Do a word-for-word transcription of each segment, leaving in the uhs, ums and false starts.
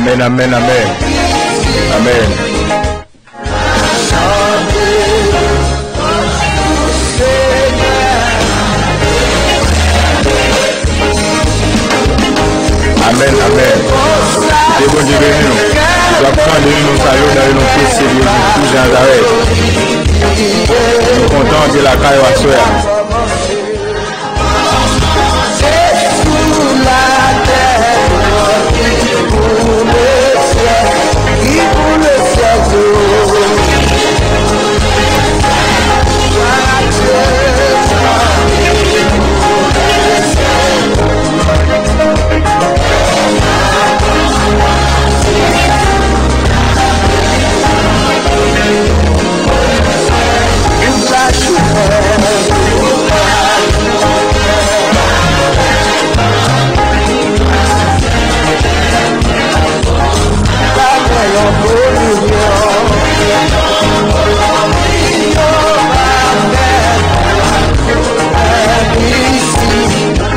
Amèn, amèn, amèn. Amèn. Amèn, amèn. Ke Bondye beni nou. Nou ap tande nou, nou salye w nan le non presye de Jezi Kris de Nazarèt. Nou kontan de lakay w aswè a.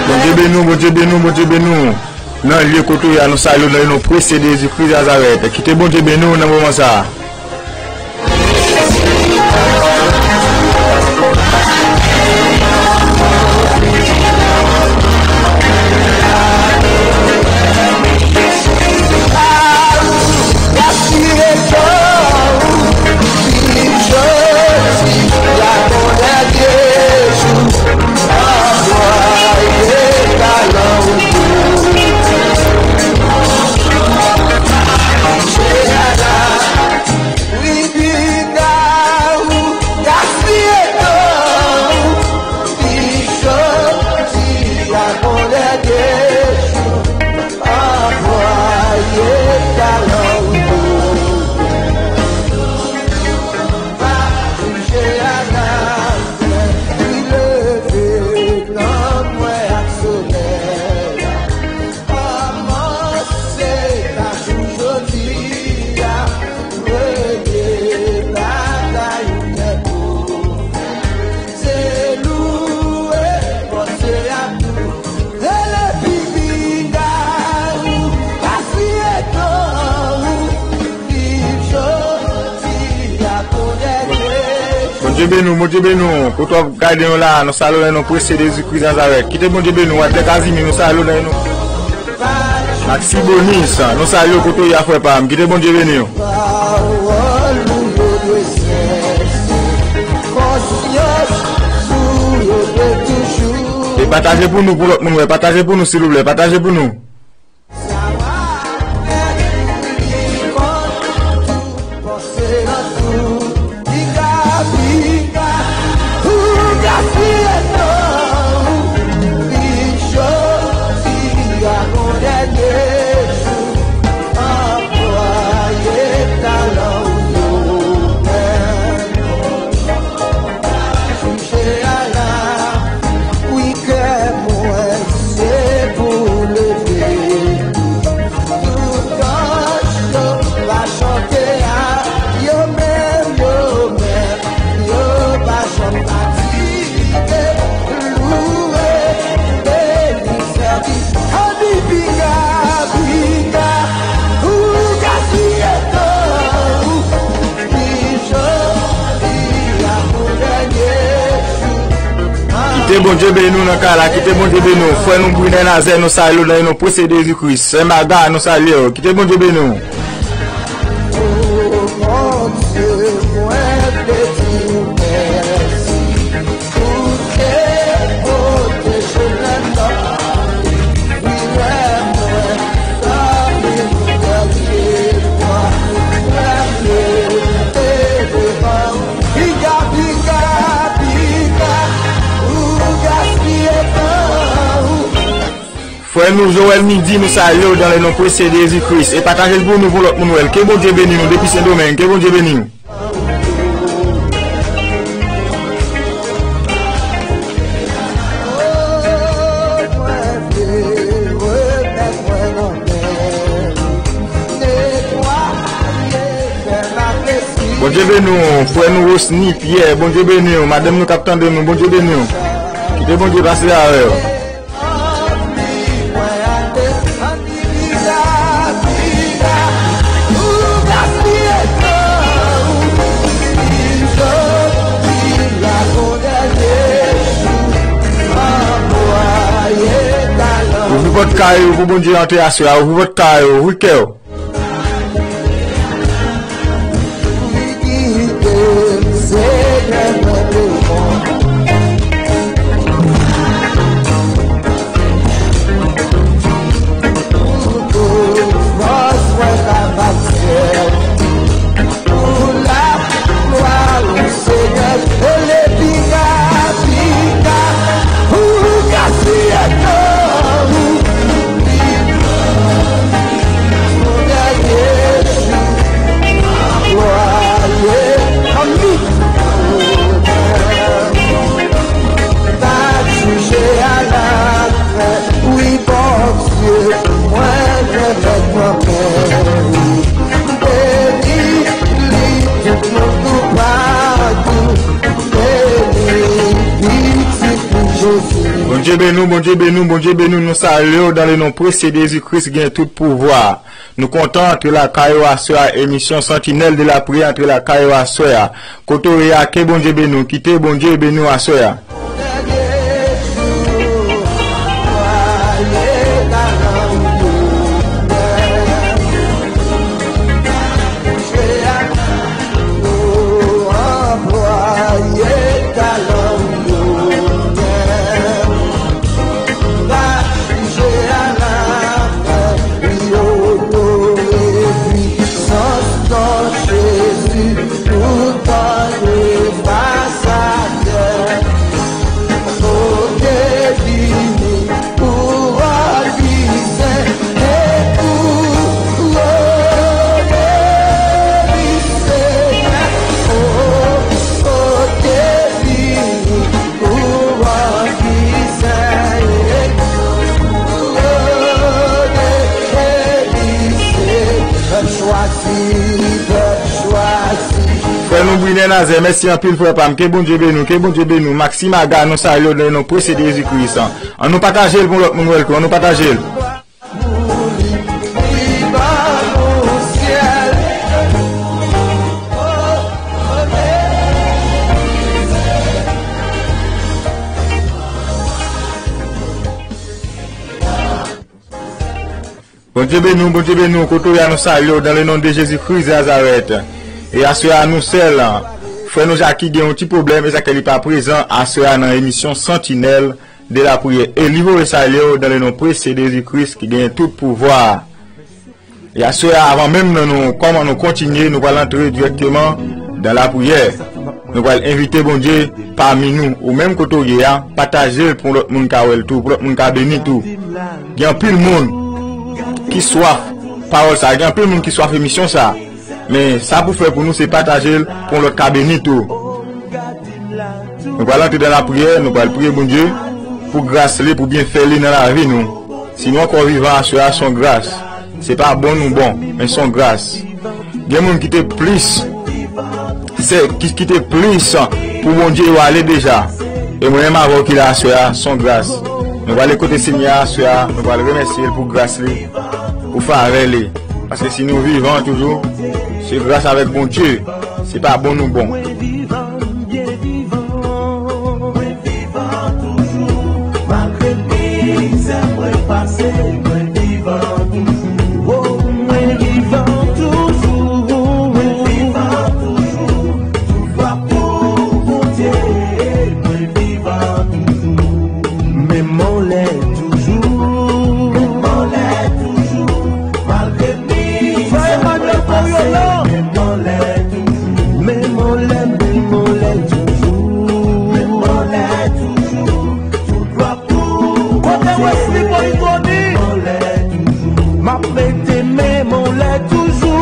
Bondye beni w, Bondye beni w, Bondye beni w. Nan lye kote w ye a, nou salye w nan le non presye de Jezi Kris Nazarèt. Kite Bondye beni w nan moman sa a. Bondye beni w, Bondye beni w. Kote w ap gade nou la, nou salye w nan le non presye de Jezi Kris Nazarèt. Kite Bondye beni w. Adlè Kazimi, nou salye w nan le non. Maksibonis, nou salye w kote w ye a, frè pa m. Kite Bondye beni w. E pataje pou nou, pou lòt moun wè. Pataje pou nou, silvouplè. Pataje pou nou. Kite Bondye beni w nan kay la, kite Bondye beni w. Frè nou Brinè Nazè, nou salye w nan le non presye de Jezi Kris. Sè Maga, nou salye w. Kite Bondye beni w. Frè nou Joël Midi, nou salye w dans le nom précieux de Jésus Christ. E pataje l pou nou, pou lòt moun wè l. Ke Bondye beni nou depi Sendomeng. Ke Bondye beni nou. Bondye beni w, frè nou Rosny Pierre, Bondye beni w, madanm nou k ap tande nou, Bondye beni w. Kite Bondye pase avè w. Anpil mwen ate, anpil piga, piga, Pòt kay ou pou Bondye antre aswè a, ouvri pòt kay ou, ouvri kè w. Bondye beni w, Bondye beni w, Bondye beni w, nou salye w dans le nom précieux de Jésus-Christ, gen tout pouvwa. Nou kontan antre lakay ou aswè a, emisyon Sentinelle de la Prière antre lakay ou aswè a. Kote w ye a, ke Bondye beni w, kite Bondye beni w aswè a. Frè nou Brinè Nazè, mèsi anpil, frè pa m. Ke Bondye beni w, ke Bondye beni w. Maxime Aga, nou salye w dans le nom précieux de Jésus-Christ. An nou pataje l pou lòt moun wè l tou. An nou pataje l. Bondye beni w, Bondye beni w, kote w ye a nou salye w dans le nom de Jésus-Christ de Nazareth. E aswè a nou sèl, frè nou Jackie gen yon ti pwoblèm, e sa ke li pa prezan aswè a nan emisyon Sentinelle de la Prière. E li voye salye w dans le nom précieux de Jésus-Christ ki genyen tout pouvwa. E aswè a, avan menm nan nou, kòman nou kontinye, nou pral antre dirèkteman dans la prière. Nou pral envite Bondye pami nou. Ou menm kote w ye a, pataje l pou lòt moun ka wè l tou, pou lòt moun ka beni tou. Gen anpil moun ki swaf pawòl sa, gen anpil moun ki swaf emisyon sa. Men sa pou fè pou nou se pataje l pou lòt ka beni tou. Nou pral antre dans la prière, nou pral priye Bondye pou gras li, pou byenfè li nan lavi nou. Si nou ankò vivan aswè a, se yon gras. Se pa bon nou bon, men se yon gras. Gen moun ki te plis, se, ki, ki te plis pou Bondye yo ale deja. E mwen menm avè w ki la aswè a, se yon gras. Nou pral kote Senyè a aswè a, nou pral remèsye l pou gras li, pou favè li. Paske si nou vivan toujou, se gras avèk Bondye. Se pa bon nou bon. Menm anlè toujou. Menm anlè toujou. Malgre mizè mwen pase. Menm anlè toujou. Menm anlè, menm anlè toujou. Menm anlè toujou. Tout lwa pou Kote Wesley Polychromie? Menm anlè toujou. M ap mete menm anlè toujou.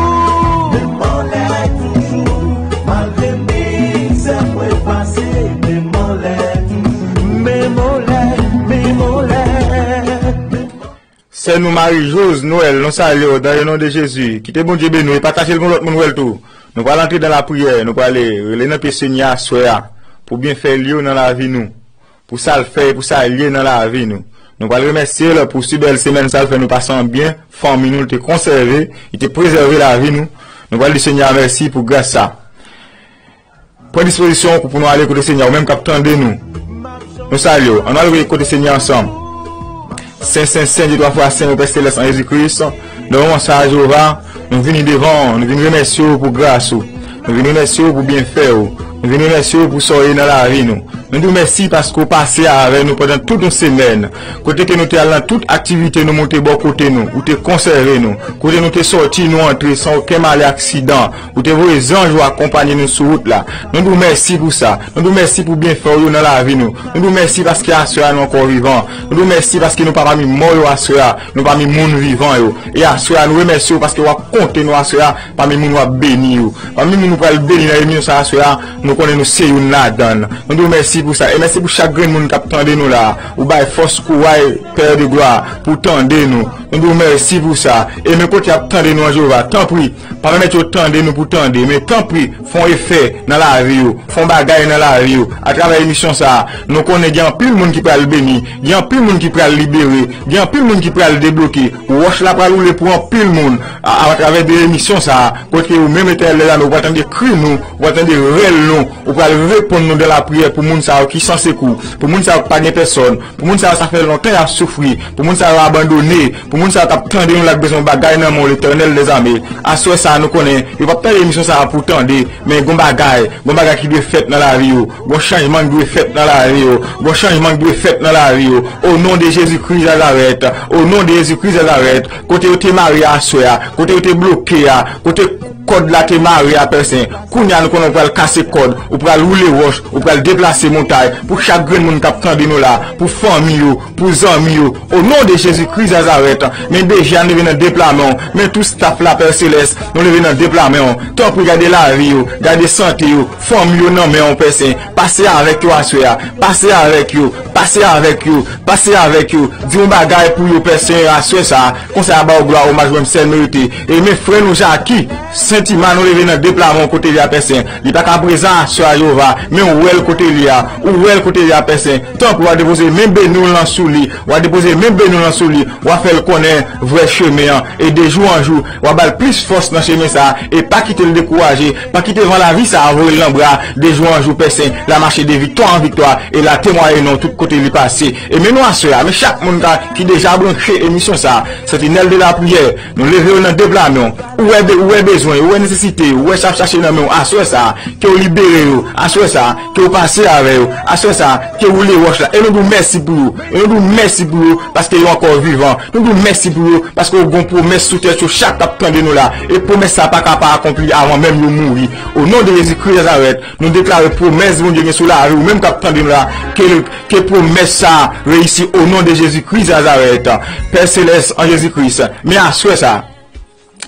Menm anlè toujou. Malgre mizè mwen pase, menm anlè toujou. Menm anlè, menm anlè. Sè nou Marie Jose Noël, nou salye w dans le nom de Jésus. Kite Bondye beni w e pataje l pou lòt moun wè l tou. Nou pral antre dans la prière, nou pral rele nan pye Senyè a aswè a pou byenfè li yo nan lavi nou, pou sa l fè e pou sa l ye nan lavi nou. Nou pral remèsye l pou si bèl semèn sa l fè nou pase an byen, fanmi nou, l te konsève, li te prezève lavi nou. Nou pral di Senyè a mèsi pou gras sa. Pran dispozisyon w pou nou ale kote Senyè a, ou menm k ap tande nou. Nou salye w. Ann al kote Senyè a ansanm. Sen, sen, sen, de twa fwa sen, Pè Selès an Jezi Kris. Nan moman sa a, Jewova, nou vini devan w, nou vin remèsye w pou gras ou. Nou vin remèsye w pou byenfè w. Nou vin remèsye w pou sa w ye nan lavi nou. Nou di w mèsi paske w pase avè nou pandan tout yon semèn. Kote ke nou te al nan tout aktivite nou, men w te bò kote nou, ou te konsève nou. Kote nou te sòti, nou antre san okenn malè aksidan. Ou te voye zanj ou akonpanye nou sou wout la. Nou di w mèsi pou sa. Nou di w mèsi pou byenfè w yo nan lavi nou. Nou di w mèsi paske aswè a nou ankò vivan. Nou di w mèsi paske nou pa pami mò yo aswè a. Nou pami moun vivan yo. E aswè a, nou remèsye w paske w ap konte nou aswè a pami moun w ap beni yo. Pami moun ou pral beni nan emisyon sa aswè a, nou konnen nou se youn ladan l. Nou di w mèsi pou sa. E mèsi pou chak grenn moun k ap tande nou la. Ou bay fòs, kouraj, Pè de glwa, pou tande nou. Nou di w mèsi pou sa. E men kote y ap tande nou an, Jewova, tanpri, pa pèmèt yo tande nou pou tande, men tanpri, fè yon efè nan lavi yo, fè yon bagay nan lavi yo. Atravè emisyon sa a, nou konnen gen anpil moun ki pral beni, gen anpil moun ki pral libere, gen anpil moun ki pral debloke. Wòch la pral woule pou anpil moun a, atravè de emisyon sa a, kote ou menm, Letènèl dèzame, ou pral tande kri nou, ou pral tande rèl nou, ou pral reponn nou dan lapriyè pou moun sa yo ki san sekou, pou moun sa yo ki pa gen pèsòn, pou moun sa yo sa fè lontan y ap soufri, pou moun sa yo abandone, pou moun sa yo k ap tande nou la k bezwen yon bagay nan men w, Letènèl dèzame. Aswè sa a, nou konnen yo p ap tande emisyon sa a pou tande, men gon bagay, gon bagay ki dwe fèt nan lavi yo, gon chanjman ki dwe fèt nan lavi yo, gon chanjman ki dwe fèt nan lavi yo. O non de Jezi Kris Nazarèt, o non de Jezi Kris Nazarèt, kote yo te mare aswè a, kote yo te bloke a, kote kòd la te mare a, Pè Sen. Kounye a, nou konnen ou pral kase kòd, ou pral woule wòch, ou pral deplase montay pou chak grenn moun k ap tande nou la, pou fanmi yo, pou zanmi yo. O non de Jezi Kris Nazarèt, men D J a nou leve nan de pla men w, men tout staff la, Pè Selès, nou leve nan de pla men w. Tanpri gade lavi yo, gade sante yo, fanmi yo nan men w, Pè Sen. Pase avèk yo aswè a, pase avèk yo, pase avèk yo, pase avèk yo. Di yon bagay pou yo, Pè Sen, aswè sa a. Konsa y a ba w glwa, omaj ou menm sèl merite. E men frè nou Jaki, Sentiman, nou leve nan de pla men w kote li a, Pè Sen. Li pa ka prezan aswè a, Jewova, men w wè l kote li a, ou wè l kote li a, Pè Sen. Tanpri, w a depoze men beni w lan sou li, w a depoze men beni w lan sou li, w a fè l konnen vrè chemen an. E de jou an jou, w a ba l plis fòs nan chemen sa a, e pa kite l dekouraje, pa kite van lavi sa a voye l nan bra, de jou an jou, Pè Sen, l a mache de viktwa an viktwa, e l a temwaye non w tout kote li pase. E men nou aswè a, men chak moun ka, ki deja branche emisyon sa a, Sentinèl de la priyè, nou leve yo nan de pla men w. Ou wè be-, ou wè bezwen yo, ou wè nesesite yo, ou wè sa ap chache nan men w aswè sa a, ke w libere yo aswè sa a, ke w pase avè yo aswè sa a, ke w woule wòch la. E nou di w mèsi pou yo, e nou di w mèsi pou yo, paske yo ankò vivan. Nou di w mèsi pou yo, paske w gon pwomès sou tèt yo, chak k ap tande nou la. E pwomès sa a pa ka pa akonpli avan menm yo mouri. O non de Jezi Kris Nazarèt, nou deklare pwomès Bondye gen sou lavi w menm k ap tande nou la, ke, ke pwomès sa a reyisi o non de Jezi Kris Nazarèt. Pè Selès an Jezi Kris, men aswè sa a,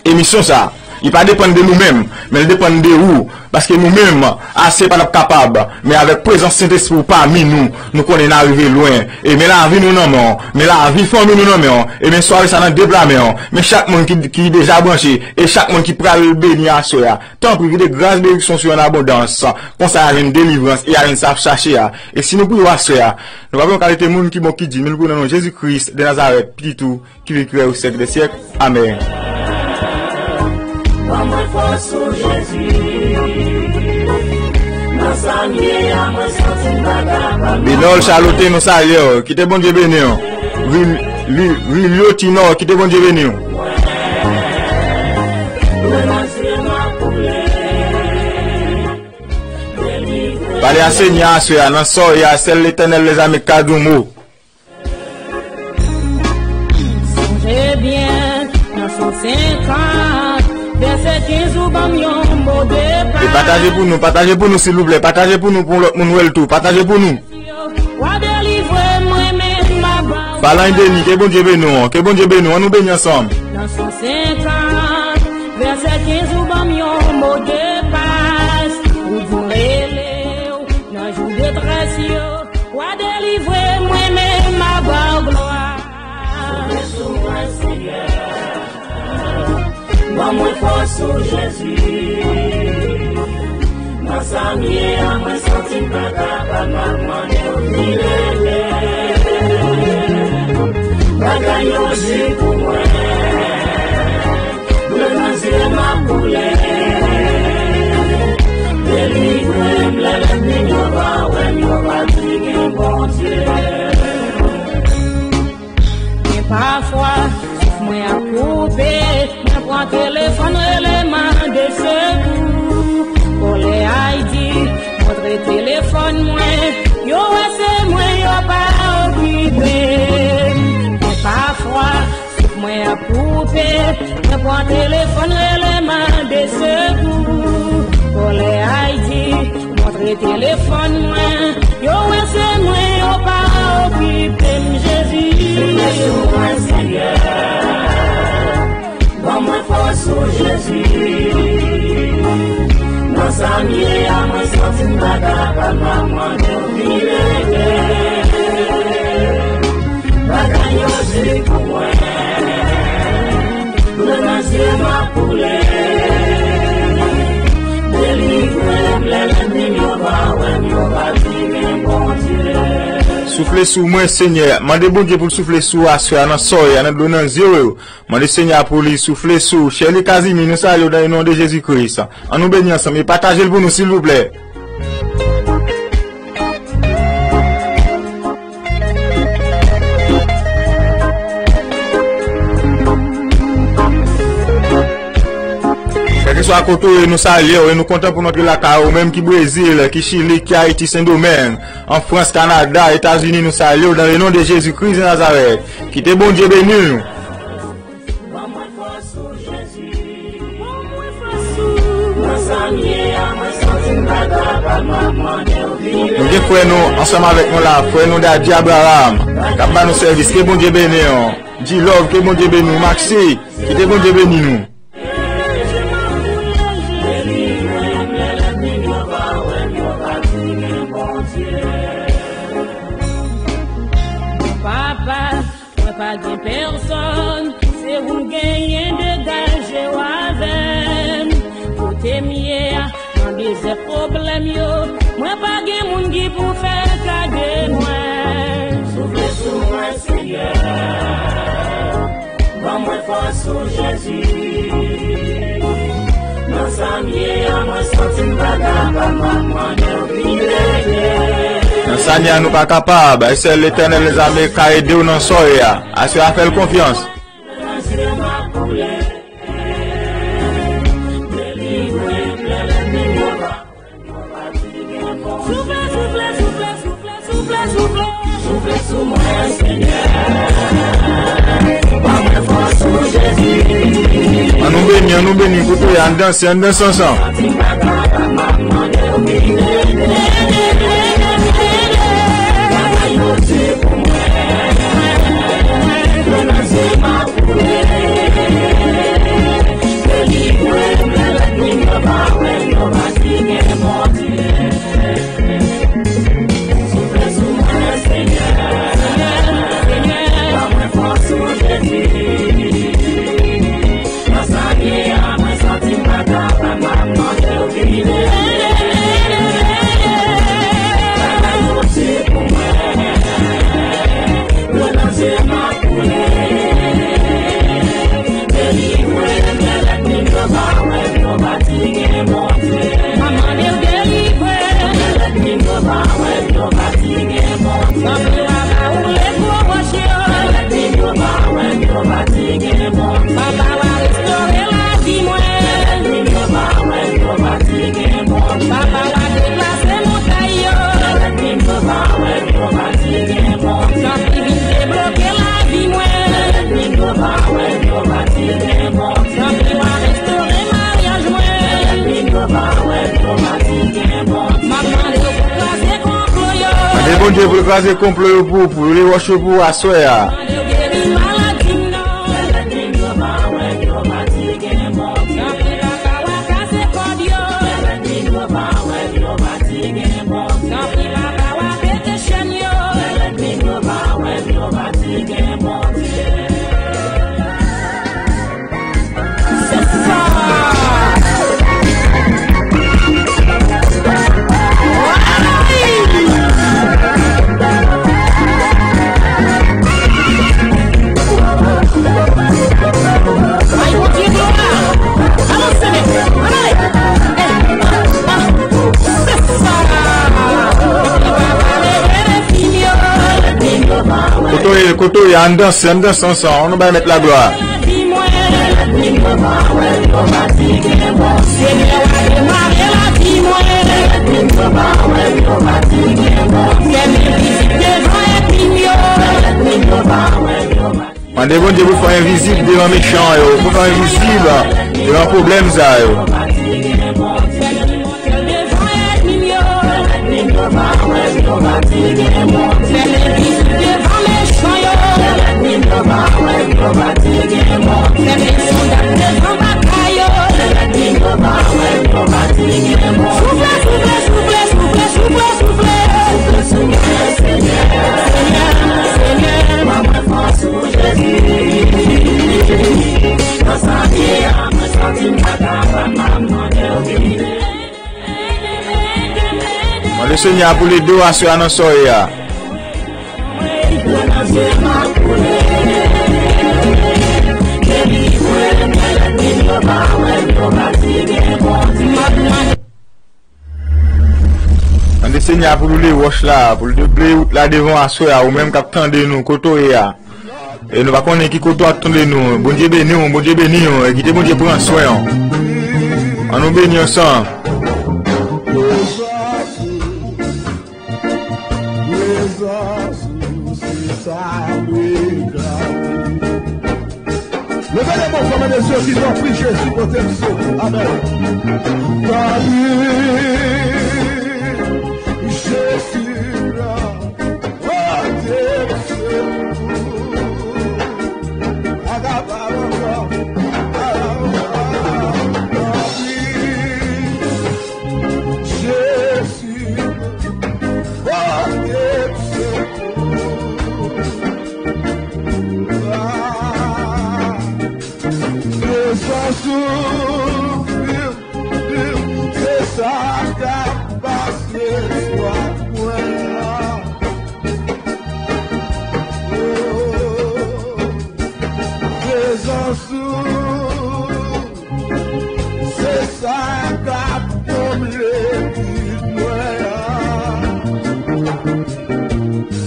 emisyon sa a, li pa depann de nou menm, men l depann de ou. Paske nou menm, ase pa n ap kapab, men avèk prezans Sentespri w pami nou, nou konnen n a rive lwen. E men lavi nou nan men w, men lavi fanmi nou nan men w, e men sware sa nan de pla men w, men chak moun ki, ki deja branche, e chak moun ki pral beni aswè a. Tanpri, kite gras benediksyon sou yo an abondans. Konsa, y a jwenn delivrans e y a jwenn sa y ap chache a. E si nou priye w aswè a, nou pa pou yon kalite moun ki bon ki di, men nou priye nan non Jezi Kris de Nazarèt, Pitit ou, ki viv, ki règne au siècle des siècles. Amèn. Ban mwen fòs ou, Jezi. Nan sa m ye a, mwen santi m pa kapab. Binòl Chalote, nou salye w. Kite Bondye beni w. Ril-, li-, Rilio Tinò, kite Bondye beni w. Pale a Senyè a aswè a, nan sa w ye a, sèl Letènèl dèzame ka di w mo. Sonje byen, nan Sòm senkant, vèsè kenz, ou ban m yon mo de pas. E pataje pou nou, pataje pou nou, silvouplè, pataje pou nou, pou lòt moun wè l tou, pataje pou nou. W a delivre mwen, men m a ba w. Falanj Deni, ke Bondye beni w, ke Bondye beni w, ann nou beni ansanm. Nan Sòm senkant, vèsè kenz, ou ban m yon mo de pas. Ou di m rele w nan jou detrès yo. W a delivre mwen, men m a ba w glwa. Sove sou mwen, Senyè. Ban mwen fòs ou, Jezi. Nan sa m ye a, mwen santi m pa kapab, m ap mande w vin ede. Bagay yo di pou mwen. Dlo nan zye m ap koule. Delivre m lè lènmi m yo pa wè m, yo pa di gen Bondye. Pafwa, souf mwen ap koupe, mwen pran telefòn rele mande sekou. Kòlè Ayiti montre telefòn mwen, yo wè se mwen, yo pa okipe m. Men pafwa, souf mwen ap koupe, mwen pran telefòn rele mande sekou. Kòlè Ayiti montre telefòn mwen, yo wè se mwen, yo pa okipe m, Jezi. Soufle sou mwen, Senyè, ban mwen fòs ou, Jezi. Nan sa m ye a, mwen santi m pa kapab, m ap mande w vin ede. Bagay yo di pou mwen, dlo nan zye m ap koule. Delivre m lè lènmi m yo pa wè m, yo pa di gen Bondye. Soufle sou mwen, Senyè. Mande Bondye pou l soufle sou ou aswè a nan sòy a, nan dlo nan zye w yo. Mande Senyè a pou li soufle sou ou. Sherly Casimir, nou salye w nan le non de Jezi Kris. An nou beni ansanm e pataje l pou nou, silvouplè. Kèlkeswa kote w ye, nou salye w e nou kontan pou n antre lakay ou, menm ki Brezil, ki Chili, ki Ayiti, Sendomeng, an Frans, Kanada, Etazini, nou salye w nan le non de Jezi Kris de Nazarèt. Kite Bondye beni nou. Nou gen frè nou ansanm avèk nou la, frè nou Daddy Abraham, k ap ba nou sèvis. Ke Bondye beni w. G-Love, ke Bondye beni w. Maxi, kite Bondye beni nou. Papa, mwen pa gen pèsòn, se ou m genyen, degaje w avè m. Kote m ye a, nan dezè pwoblèm yo, mwen pa gen moun ki pou fè ka de mwen. Soufle sou mwen, Senyè, ban mwen fòs ou, Jezi. Nan sa m ye a, mwen santi m pa kapab, m ap mande w vin ede. Nan sa n ye a, nou pa kapab. E sèl Letènèl dèzame ka ede w nan sòy a. Aswè a, fè l konfyans. Soufle, soufle, soufle, soufle, soufle, soufle. Soufle sou mwen, Senyè. Ban mwen fòs ou, Jezi. An nou beni, an nou beni, kote w ye, an danse, an danse ansanm. Delivre m, lè lènmi m yo pa wè m, yo pa di gen Bondye. M ap mande w delivre m. Lè lènmi m yo pa wè m, yo pa di gen Bondye. Tanpri, papa, woule gwo wòch yo. Lè lènmi m yo pa wè m, yo pa di gen Bondye. Papa, w a restore lavi mwen. Lè lènmi m yo pa wè m, yo pa di gen Bondye. Papa, w a deplase montay yo. Lè lènmi m yo pa wè m, yo pa di gen Bondye. Tanpri, vin debloke lavi mwen. Lè lènmi m yo pa wè m, yo pa di gen Bondye. Tanpri, w a restore maryaj mwen. Lè lènmi m yo pa wè m, yo pa di gen Bondye. M ap mande w pou kraze konplo yo. Mande Bondye pou l kraze konplo yo pou ou, pou l woule wòch yo pou ou aswè a. Mande w geri maladi m nan. Lè lènmi m yo pa wè m, yo pa di gen Bondye. Tanpri, papa, w a kase kòd yo. Lè lènmi m yo pa wè m, yo pa di gen Bondye. Tanpri, papa, w a pete chèn yo. Lè lènmi m yo pa wè m, yo pa di gen Bondye. Se sa! Kote w ye a, ann danse, ann danse ansanm, ann nou bay Mèt laglwa. Mande Bondye pou fè w envizib devan mechan yo, pou fè w envizib devan pwoblèm sa yo. Mande Senyè a pou l ede w aswè a nan sa w ye a. Mande Senyè a pou l woule wòch la, pou l debloke wout la devan w aswè a, ou menm k ap tande nou, kote w ye a. E nou pa konnen ki kote w ap tande nou. Bondye beni w, Bondye beni w, e kite Bondye pran swen w. Ann nou beni ansanm. Prezans ou se sa mwen gade. Leve de bon fòm de Jezi, tanpri Jezi, pwoteksyon. Amèn. Tanpri, Jezi, pwoteksyon. Agaba ankò. Tanpri, Jezi. Prezans ou, se sa k ap pase swa mwen an. Prezans ou. Se sa k ap konble vid mwen an.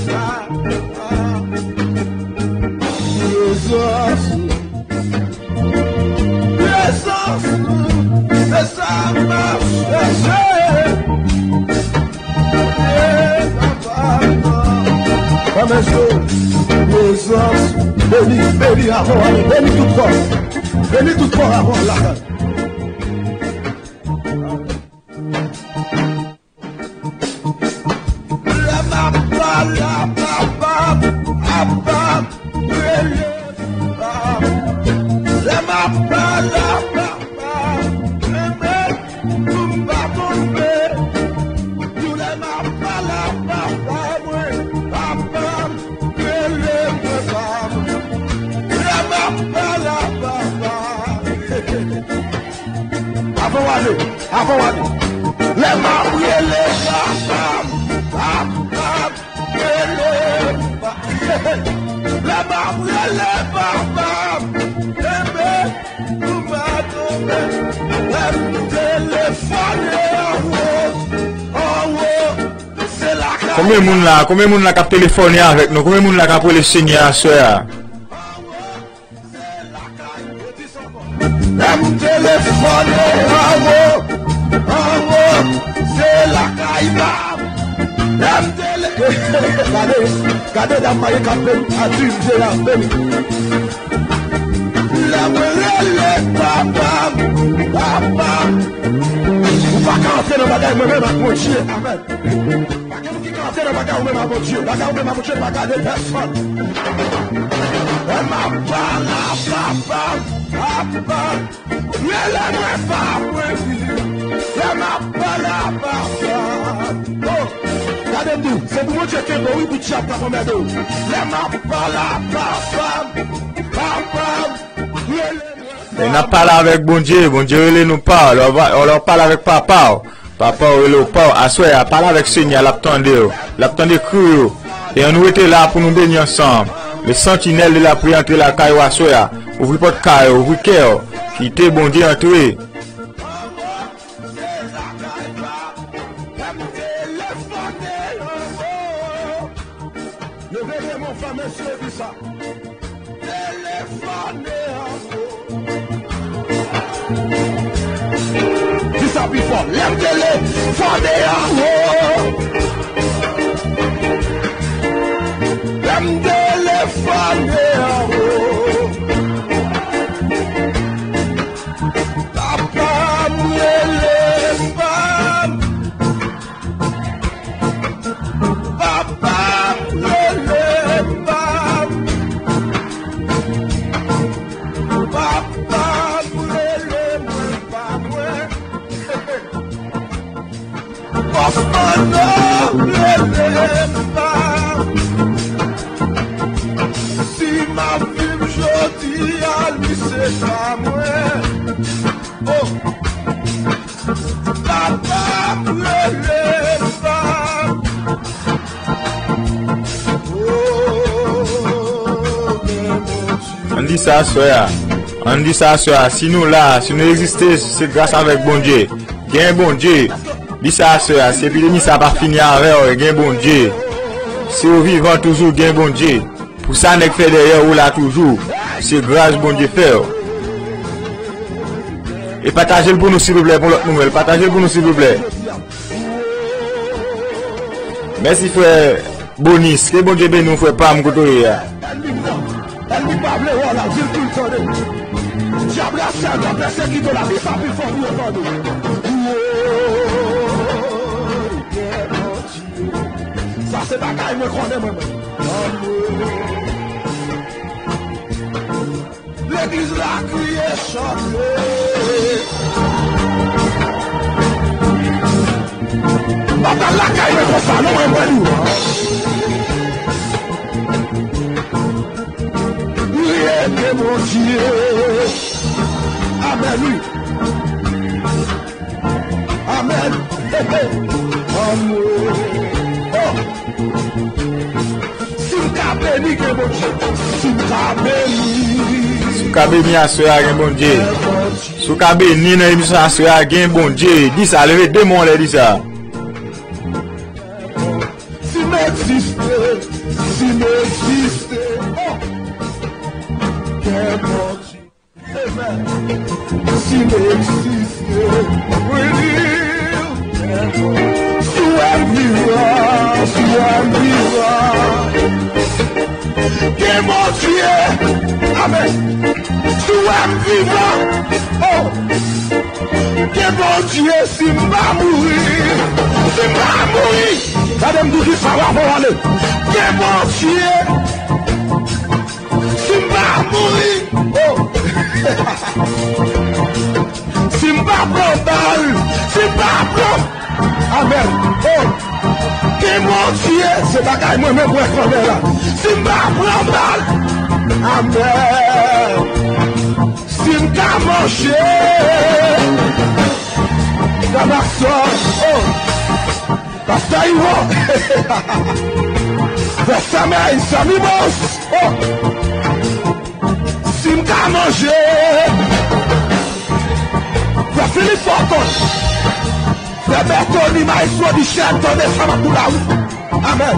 Sa, sa, prezans ou. Prezans ou, se sa m ap chèche. Fèmen je w. Prezans, beni, beni avan w ale, beni tout kò. Beni tout kò avan w lakay. Lè m ap pale a papa m, papa m rele papa m. Lè m ap pale a papa m, renmen pou m pa tonbe. Tou lè m ap pale a papa mwen, papa m rele mwen papa m. Lè m ap pale a papa m. Avan w ale, avan w ale. Lè m ap rele papa m, papa m rele m pa-, lè m ap rele papa m, enben, nou pa tonbe. Lè m telefone anwo, anwo, se lakay. Konbyen moun la, konbyen moun la k ap telefone avèk nou? Konbyen moun la k ap rele Senyè a aswè a? Lè m telefone anwo, anwo, se lakay pa m. Lè m tele-, gade, gade dam marye k ap beni, a Dye a beni. Lè mwen rele papa m, papa m. Ou pa ka antre nan bagay mwen menm ak Bondye. Amèn. Pa gen moun ki ka antre nan bagay ou menm a Bondye. Bagay ou menm a Bondye pa gade pèsonn. Lè m ap pale a papa m, papa m. Rele mwen pa mwen di. Lè m ap pale a papa m. Oh, gade m di w, se pou Bondye kenbe w wi, pou dyab pa anmède w. Lè m ap pale a papa m, papa m. Rele mwen pa mwen. Lè n ap pale avèk Bondye, Bondye rele nou pa w. Lè w pa, lè w pale avèk papa w, papa w rele w pa w, aswè a, pale avèk Senyè a, l ap tande w, l ap tande kri w. E ann nou rete la pou nou beni ansanm. Le sentinèl de la prière antre lakay ou aswè a. Ouvri pòt kay ou, ouvri kè w. Kite Bondye antre. Leve de men w, fè mesye di sa. Pi fò, lè m te leve deyò, o. Lè m te leve deyò, o. Papa m rele pa m. Papa m rele pa m. Papa m rele mwen pa mwen. Kòmandan rele m pa m. Si m ap viv jodi a, li se pa mwen. Oh. Papa m rele m pa m. Oh, men Bondye. Ann di sa aswè a. Ann di sa aswè a. Si nou la, si nou egziste, se gras avèk Bondye. Gen Bondye. Di sa aswè a. Si epidemi sa pa fini avè w, gen Bondye. Si w vivan toujou, gen Bondye. Pou sa nèg fè dèyè ou la toujou, se gras Bondye fè w. E pataje l pou nou, silvouplè, pou lòt nouvèl. Pataje l pou nou, silvouplè. Mèsi, frè Bonis. Ke Bondye beni w, frè pa m, kote w ye a. Ènmi pa vle wè w la, di l tou l tande. Dyab la sèl nan pèsekite w la, di sa pi fò pou yo tande. Sa se bagay mwen konnen mwen menm. Legliz la kriye chante. M pa pral lakay mwen konsa non, mwen, mwen di w. Priye ke Bondye. Amèn, wi. Amèn. Amèn. Oh. Si m ka beni, gen Bondye. Si m ka beni. Si w ka beni aswè a, gen Bondye. Si w ka beni nan emisyon aswè a, gen Bondye. Di sa, leve de men w anlè, di sa. Si m egziste, si m egziste, oh, gen Bondye. Si m egziste, wi. Si w wè m vivan, si w wè m vivan, gen Bondye. Amèn. Si w wè m vivan, oh, gen Bondye. Si m pa mouri, si m pa mouri, gade m di w kisa w ap pale. Gen Bondye. Si m pa mouri, oh. Si m pa pran bal, si m pa pran, amèn, oh. Ke Bondye, se bagay mwen menm wè kòlè la. Si m pa pran bal, amèn. Si m ka manje, Damasò, oh. Pastè Iwo. Frè Samèy, Samy Mons. Oh. Si m ka manje. Frè Philippe Forton. Frè Bètoni, Maestro Dichèn, tande sa m ap di w la, wi. Amèn.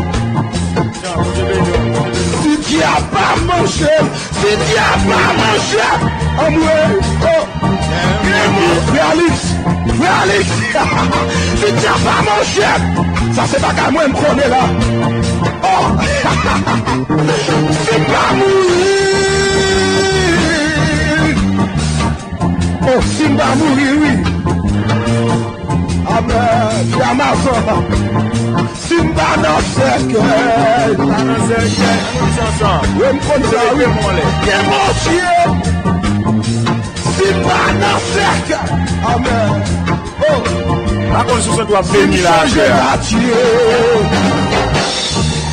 Si dyab pa manje m, si dyab pa manje m, anmwey, oh. Frè Alix, frè Alix, si dyab pa manje m, sa se bagay mwen m konnen la. Oh, si m pa mouri, oh, si m pa mouri, wi. Amèn. Frè Amazon. Si m pa nan sèkèy. Pa nan sèkèy. Ann di sa ansanm. Wi, m konn sa, wi. Leve men w anlè. Gen Bondye. Si m pa nan sèkèy. Amèn. Oh. Pa konn si w santi w ap beni la, frè. Si m chanje katye.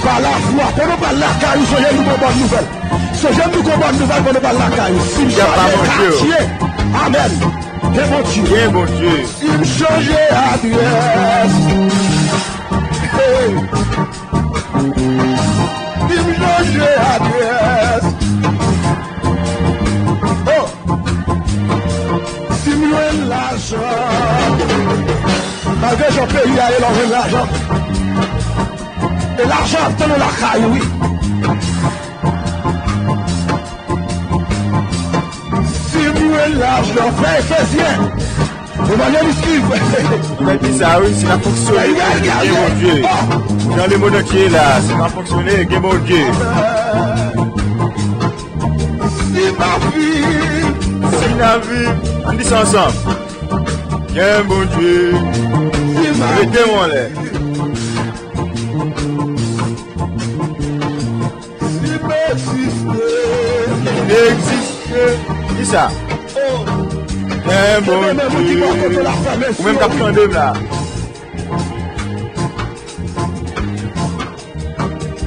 Pa lafwa. Pandan w pral lakay ou, sonje nou gon bòn nouvèl. Sonje m di w gon bòn nouvèl pandan w pral lakay ou. Si m chanje katye. Amèn. Gen Bondye. Gen Bondye. Si m chanje adrès. Hey. Si m chanje adrès. Oh. Si m jwenn lajan. Malgre jan peyi a ye, lè w jwenn lajan. E lajan ap tann ou lakay ou, wi. Si m jwenn lajan, frè Efezyen, Evanjelis Yves. Mwen di sa wi, si n ap fonksyone, gen Bondye. Jan lemonn antye la, si n ap fonksyone, gen Bondye. Si n ap viv, si n ap viv, ann di sa ansanm. Gen Bondye. Si n ap viv. Rete w anlè. Si m egziste. Si m egziste. Kisa? Gen Bondye. Ou menm k ap tande m la.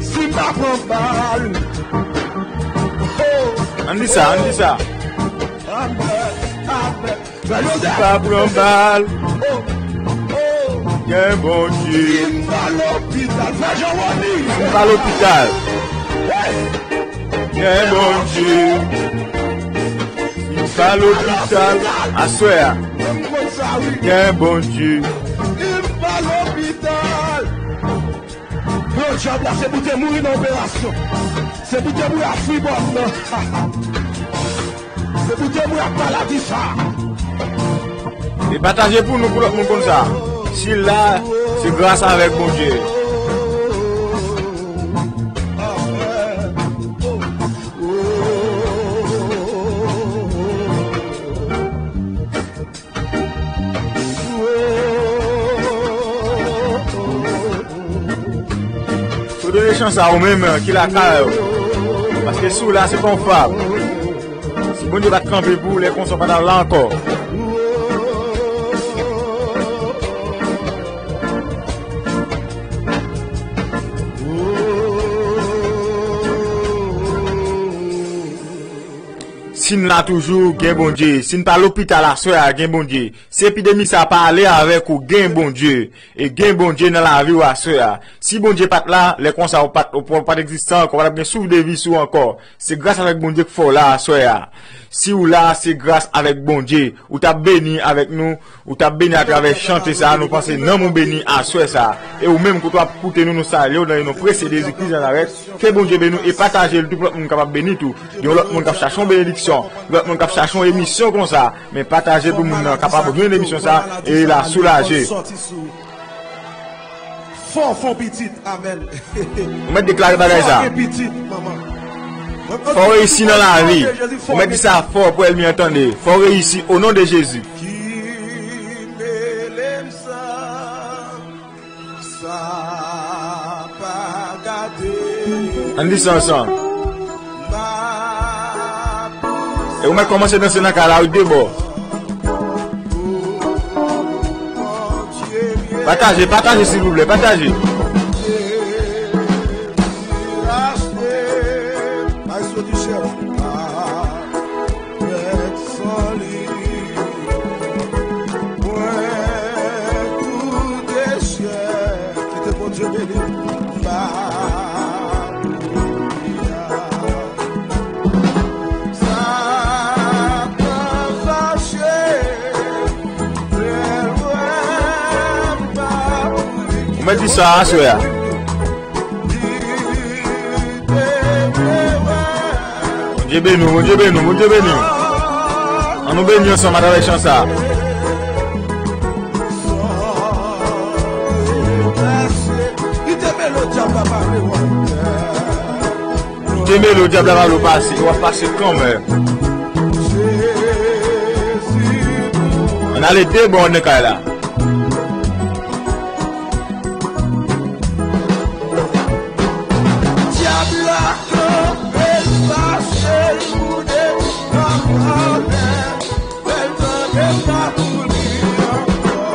Si m pa pran bal. Ann di sa, ann di sa. Amen, amen. Si pa pran bal, gen Bondye. Si m pa lopital, frè Jean Rony. Si m pa lopital, gen Bondye. Si m pa lopital, aswè a, gen Bondye. Si m pa lopital. Yo, dyab la, se pou te mouri nan operasyon. Se pou te mouri a fribòm nan. Se pou te mouri ak maladi sa. E pataje pou nou, pou lòt moun konn sa. Si l la, se gras avèk Bondye. Ou done chan sa ou menm ki lakay ou. Paske si w la, se pa yon fab. Si Bondye pa t kanpe pou ou, lè konsa w pa t ap la ankò. Si n la toujou, gen Bondye. Si n pa lopital aswè a, gen Bondye. Si epidemi sa a pa ale avèk ou, gen Bondye. E gen Bondye nan lavi w aswè a. Si Bondye pa t la, lè konsa ou pa t, ou pa t egziste ankò, ou pa t ap gen souf de vi sou ou ankò. Se gras avèk Bondye k fè w la aswè a. Si w la, se gras avèk Bondye. Ou t ap beni avèk nou, ou t ap beni atravè chante sa a, nou panse nanm ou beni aswè sa a. E ou menm, kote w ap koute nou, nou salye w nan non presye de Jezi Kris Nazarèt. Ke Bondye beni w e pataje l tou pou lòt moun kapab beni tou. Gen yon lòt moun k ap chache yon benediksyon, yon lòt moun k ap chache yon emisyon konsa. Men pataje pou moun nan kapab jwenn emisyon sa e la soulaje. Fò, fò pitit, amèn. Ou mèt deklare bagay sa. Fò gen pitit, manman. Fò w reyisi nan lavi. Ou mèt di sa fò pou ènmi an tande. Fò w reyisi o non de Jezi. Ki mele m sa. Sa pa gade. Ann di sa ansanm. E ou mèt kòmanse danse nan kay la, wi, de bò. Pataje, pataje, silvouplè, pataje. Maestro di chèf. Mèt san li, mwen tou desyè. Kite Bondye beni m. Alelouya. Satan fache, trè lwen, m pa kouri. Ou mèt di sa aswè a. Bondye beni w, Bondye beni w, Bondye beni w. Ann nou beni ansanm atravè chan sa a. Kite melo dyab la pale w pase, w ap pase kanmenm. Ann ale de bò nan kay la. Dyab la kanpe l fache l, boude nan kòlè, fè l tande pa pou li ankò.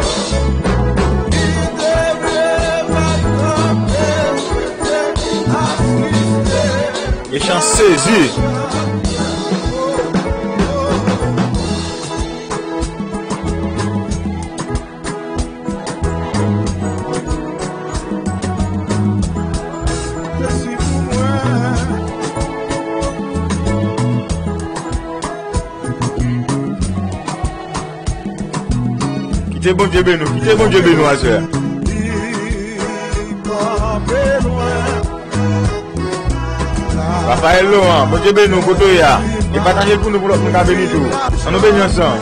Li te vle pa kanpe, li te asiste. Mechan sezi. Kite Bondye beni w, kite Bondye beni w aswè a. Raphaël Laurent, Bondye beni w kote w ye a. E pataje l pou nou pou lòt moun ka beni tou. Ann nou beni ansanm.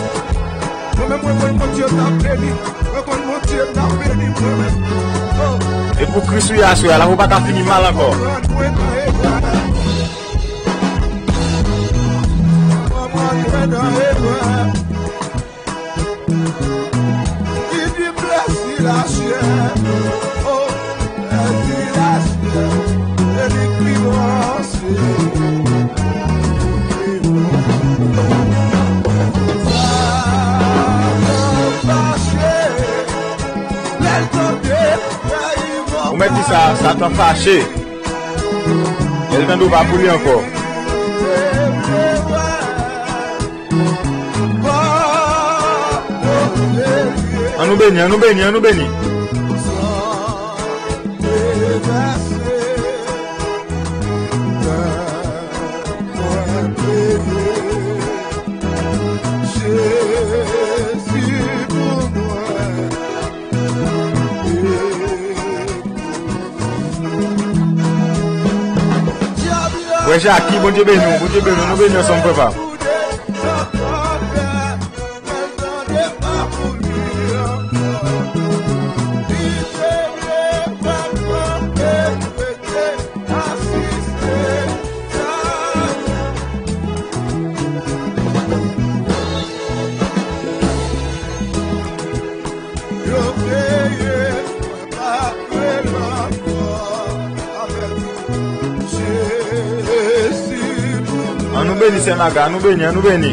Mwen menm, mwen konn Bondye m ap beni. Mwen konn Bondye m ap beni mwen menm. Oh. E pou Kris ou ye aswè a, lavi w pa ka fini mal ankò. Mwen, mwen, mwen, mwen, mwen, mwen, mwen. Ki di plezi lachè, o, plezi lachè, e li ki bon se. Sa k ap mache, lè l tande peyi mò. Ou mèt di sa, Satan fache. Lè l tande w pa pou li ankò. An nou beni, an nou beni, an nou beni. Frè Jaki, Bondye beni w, Bondye beni w, nou beni ansanm, frè pa m. An nou beni, sè Maga, an nou beni, an nou beni.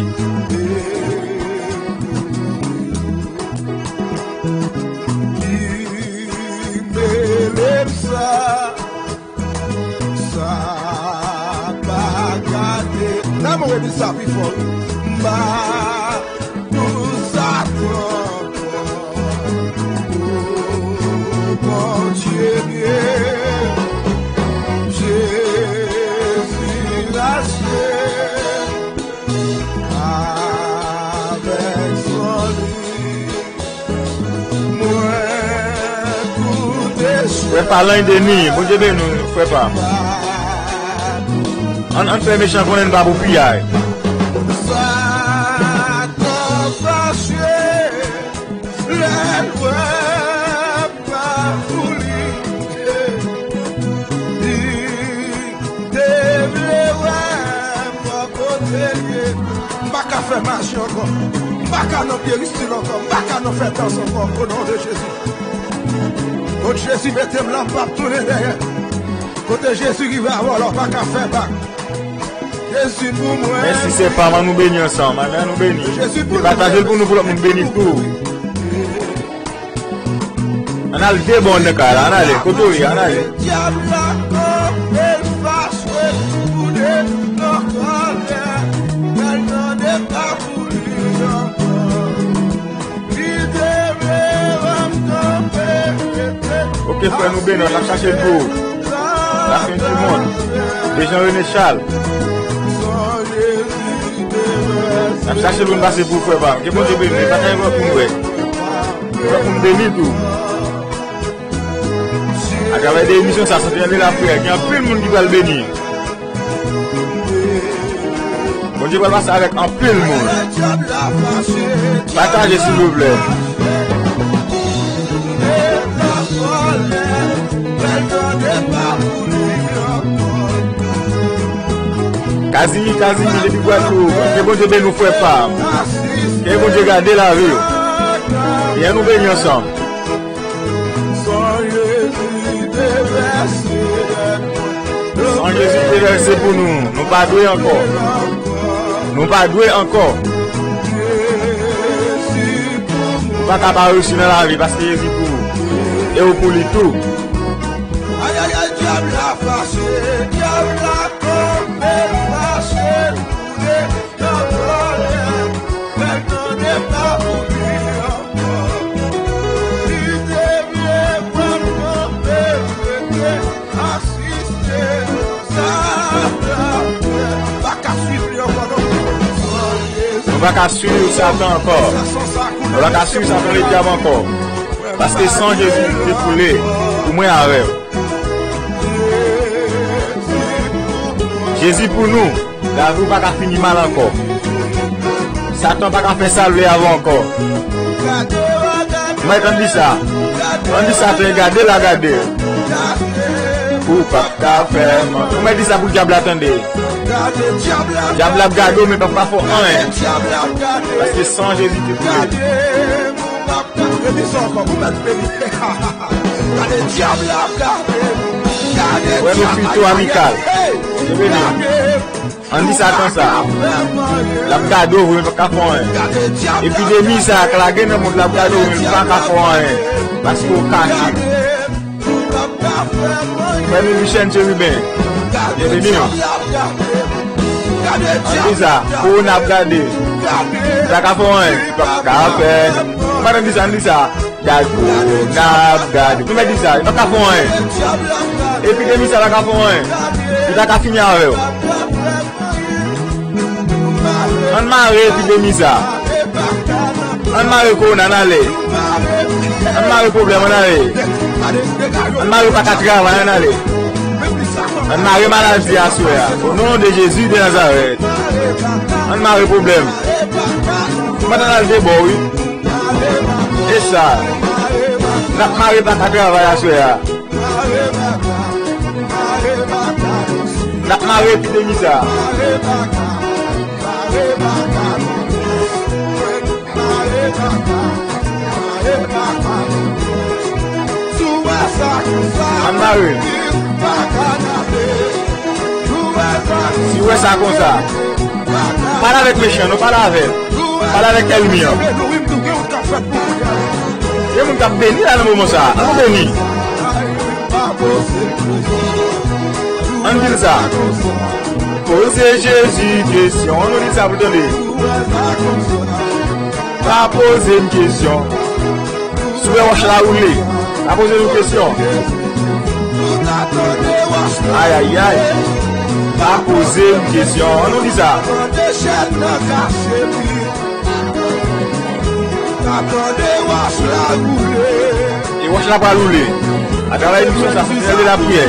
Sa pa gade. Nan mwen di sa pi fò. M pa pou sa pran. Bondye byen. Jezi rache. Avèk san li. Frè pa Lanny Denis, Bondye beni w, frè pa m. Ann, ann fè mechan konnen n pa pou piyay. Lè l wè pa pou li. Li te vle wè m bò kote l ye. M pa ka fè maji ankò. M pa ka nan pye ristil ankò. M pa ka nan fè dans ankò. O non de Jezi. Kot Jezi mete m la, m p ap tounen dèyè. Kote Jezi rive avè w la, w pa ka fè bak. Jezi pou mwen. Mèsi, sè pa m, ann nou beni ansanm. Amèn, ann nou beni. Jezi pou nou. Pataje l pou nou, pou lòt moun beni tou. Ann al de bò nan kay la, ann ale, kote w ye, ann ale. Dyab la kanpe l fache pou de nan kòlè, bèl nan de pa pou li ankò. Li te vle wè m kanpe rete. Ok, frè, nou beni, n ap chache l pou ou. La fin du monde. De Jean René Charles. N ap chache loun pase pou frè pa m. Ke Bondye beni. Pataje pou nou wè. Pou nou beni tou. Atravè de emisyon sa, Santinèl de Lapriyè, gen anpil moun ki pral beni. Bondye pral pase avèk anpil moun. Pataje, silvouplè. Kazimi, Kazimi, depi Gwadloup. Ke Bondye beni w, frè pa m. Ke Bondye gade lavi w. Ke nou beni ansanm. San Jezi te vèse pou nou, nou pa dwe ankò. Nou pa dwe ankò. Ou pa ka pa reyisi nan lavi paske Jezi pou ou. E ou pou li tou. Ayayay, dyab la fache, dyab la kanpe fache, tounen nan kòlè, fè l tande pa pou li ankò. Li te vle pran kanpe, rete asiste nan sa l ap fè. Pa ka swiv li ankò non. Nou pa ka swiv Satan ankò. Nou pa ka swiv Satan ledyab ankò. Paske san Jezi te koule pou mwen avè w. Jezi pou nou, lavi w pa ka fini mal ankò. Satan pa ka fè sa l vle avè w ankò. Mwen, ann di sa. Ann di sa, te gade la, gade. Ou p ap ka fè m. Ou mèt di sa pou dyab la tande. Dyab la ap gade w, men p ap ka fè w anyen. Paske san Jezi te koule. Wè nou fito amikal. Ann di sa konsa. L ap gade w vre, men l pa ka fè w anyen. Epidemi sa a k lage nan mond la ap gade w, men l pa ka fè w anyen. Paske w kache. Frè nou Michel Cheriben. Byenveni. Ann di sa. Kowona ap gade. L pa ka fè w anyen. L pa ka fè. Ou pa ann di sa, ann di sa. Gad kowona ap gade. Ou mèt di sa, li pa ka fè w anyen. Epidemi sa pa ka fè w anyen. Li pa ka fini avè w. Ann mare epidemi sa. Ann mare kowona, ann ale. Ann mare pwoblèm, ann ale. Ann mare pa ka travay, ann ale. Ann mare maladi aswè a. O non de Jezi de Nazarèt. Ann mare pwoblèm. Ou pa t ann al de bò, wi. E sa, n ap mare baka travay aswè a. N ap mare epidemi sa. Ann mare. Si w wè sa konsa, pale avèk mechan, non, pale avè l. Pale avèk ènmi an. Gen moun k ap beni la nan moman sa a. Ann beni. Ann di l sa. Poze Jezi kesyon. Ann nou di l sa pou l tande. Pa poze m kesyon. Si w wè wòch la woule, pa poze nou kesyon. Ayayay. Pa poze m kesyon. Ann nou di sa. E wòch la pral woule. Atravè emisyon sa, Sentinèl de Lapriyè.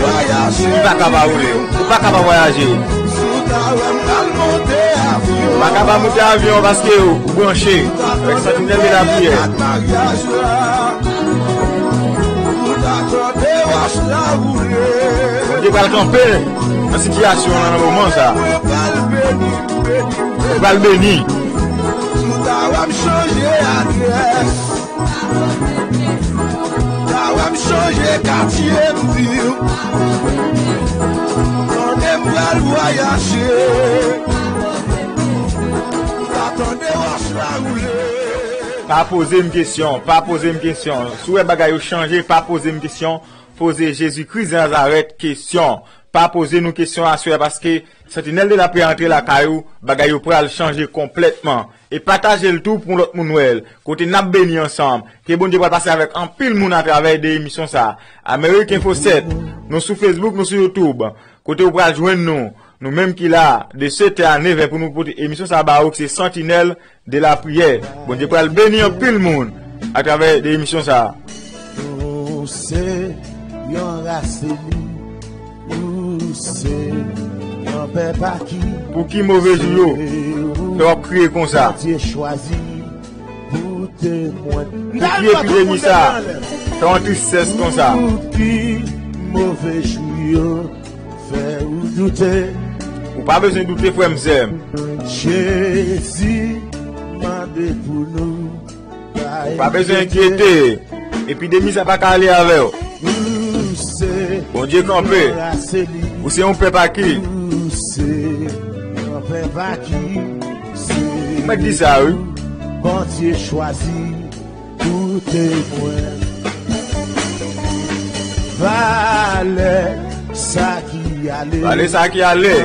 Li pa ka pa woule. Ou pa ka pa vwayaje. Ou pa ka pa monte avyon paske ou branche avèk Sentinèl de Lapriyè. Bondye pral kanpe nan sitiyasyon an nan moman sa. Ou pral beni. Tande m pral vwayaje. Tande wòch la woule. Pa poze m kesyon, pa poze m kesyon. Si w wè bagay yo chanje, pa poze m kesyon. Poze Jezi Kris de Nazarèt kesyon. Pa poze nou kesyon aswè a, paske Sentinèl de Lapriyè antre lakay ou, bagay yo pral chanje konplètman. E pataje l tou pou lòt moun wè l. Kote n ap beni ansanm. Ke Bondye pral pase avèk anpil moun atravè de emisyon sa a. Amerik Enfo sèt, nou sou Facebook, nou sou YouTube. Kote ou pral jwenn nou. Nou menm ki la, de sèt è a nèf è pou nou pote emisyon sa a ba ou, ki se Sentinèl de Lapriyè. Bondye pral beni anpil moun atravè de emisyon sa a. Ou se yon ras eli, ou se yon pèp aki. Pou ki move jou yo fè w ap kriye konsa? Bondye chwazi pou temwen. Pou ki epidemi sa fè w an tristès konsa? Pou ki move jou yo fè ou doute? Ou pa bezwen doute, frè m, sè m. Jezi mande pou nou. Ou pa bezwen enkyete. Epidemi sa pa ka ale avè w. Ou se Bondye kanpe. Ou se yon pèp aki. Ou se yon pèp aki. Ou mèt di sa, wi. Bondye chwazi pou temwen. Vale sa ki ale. Vale sa ki ale.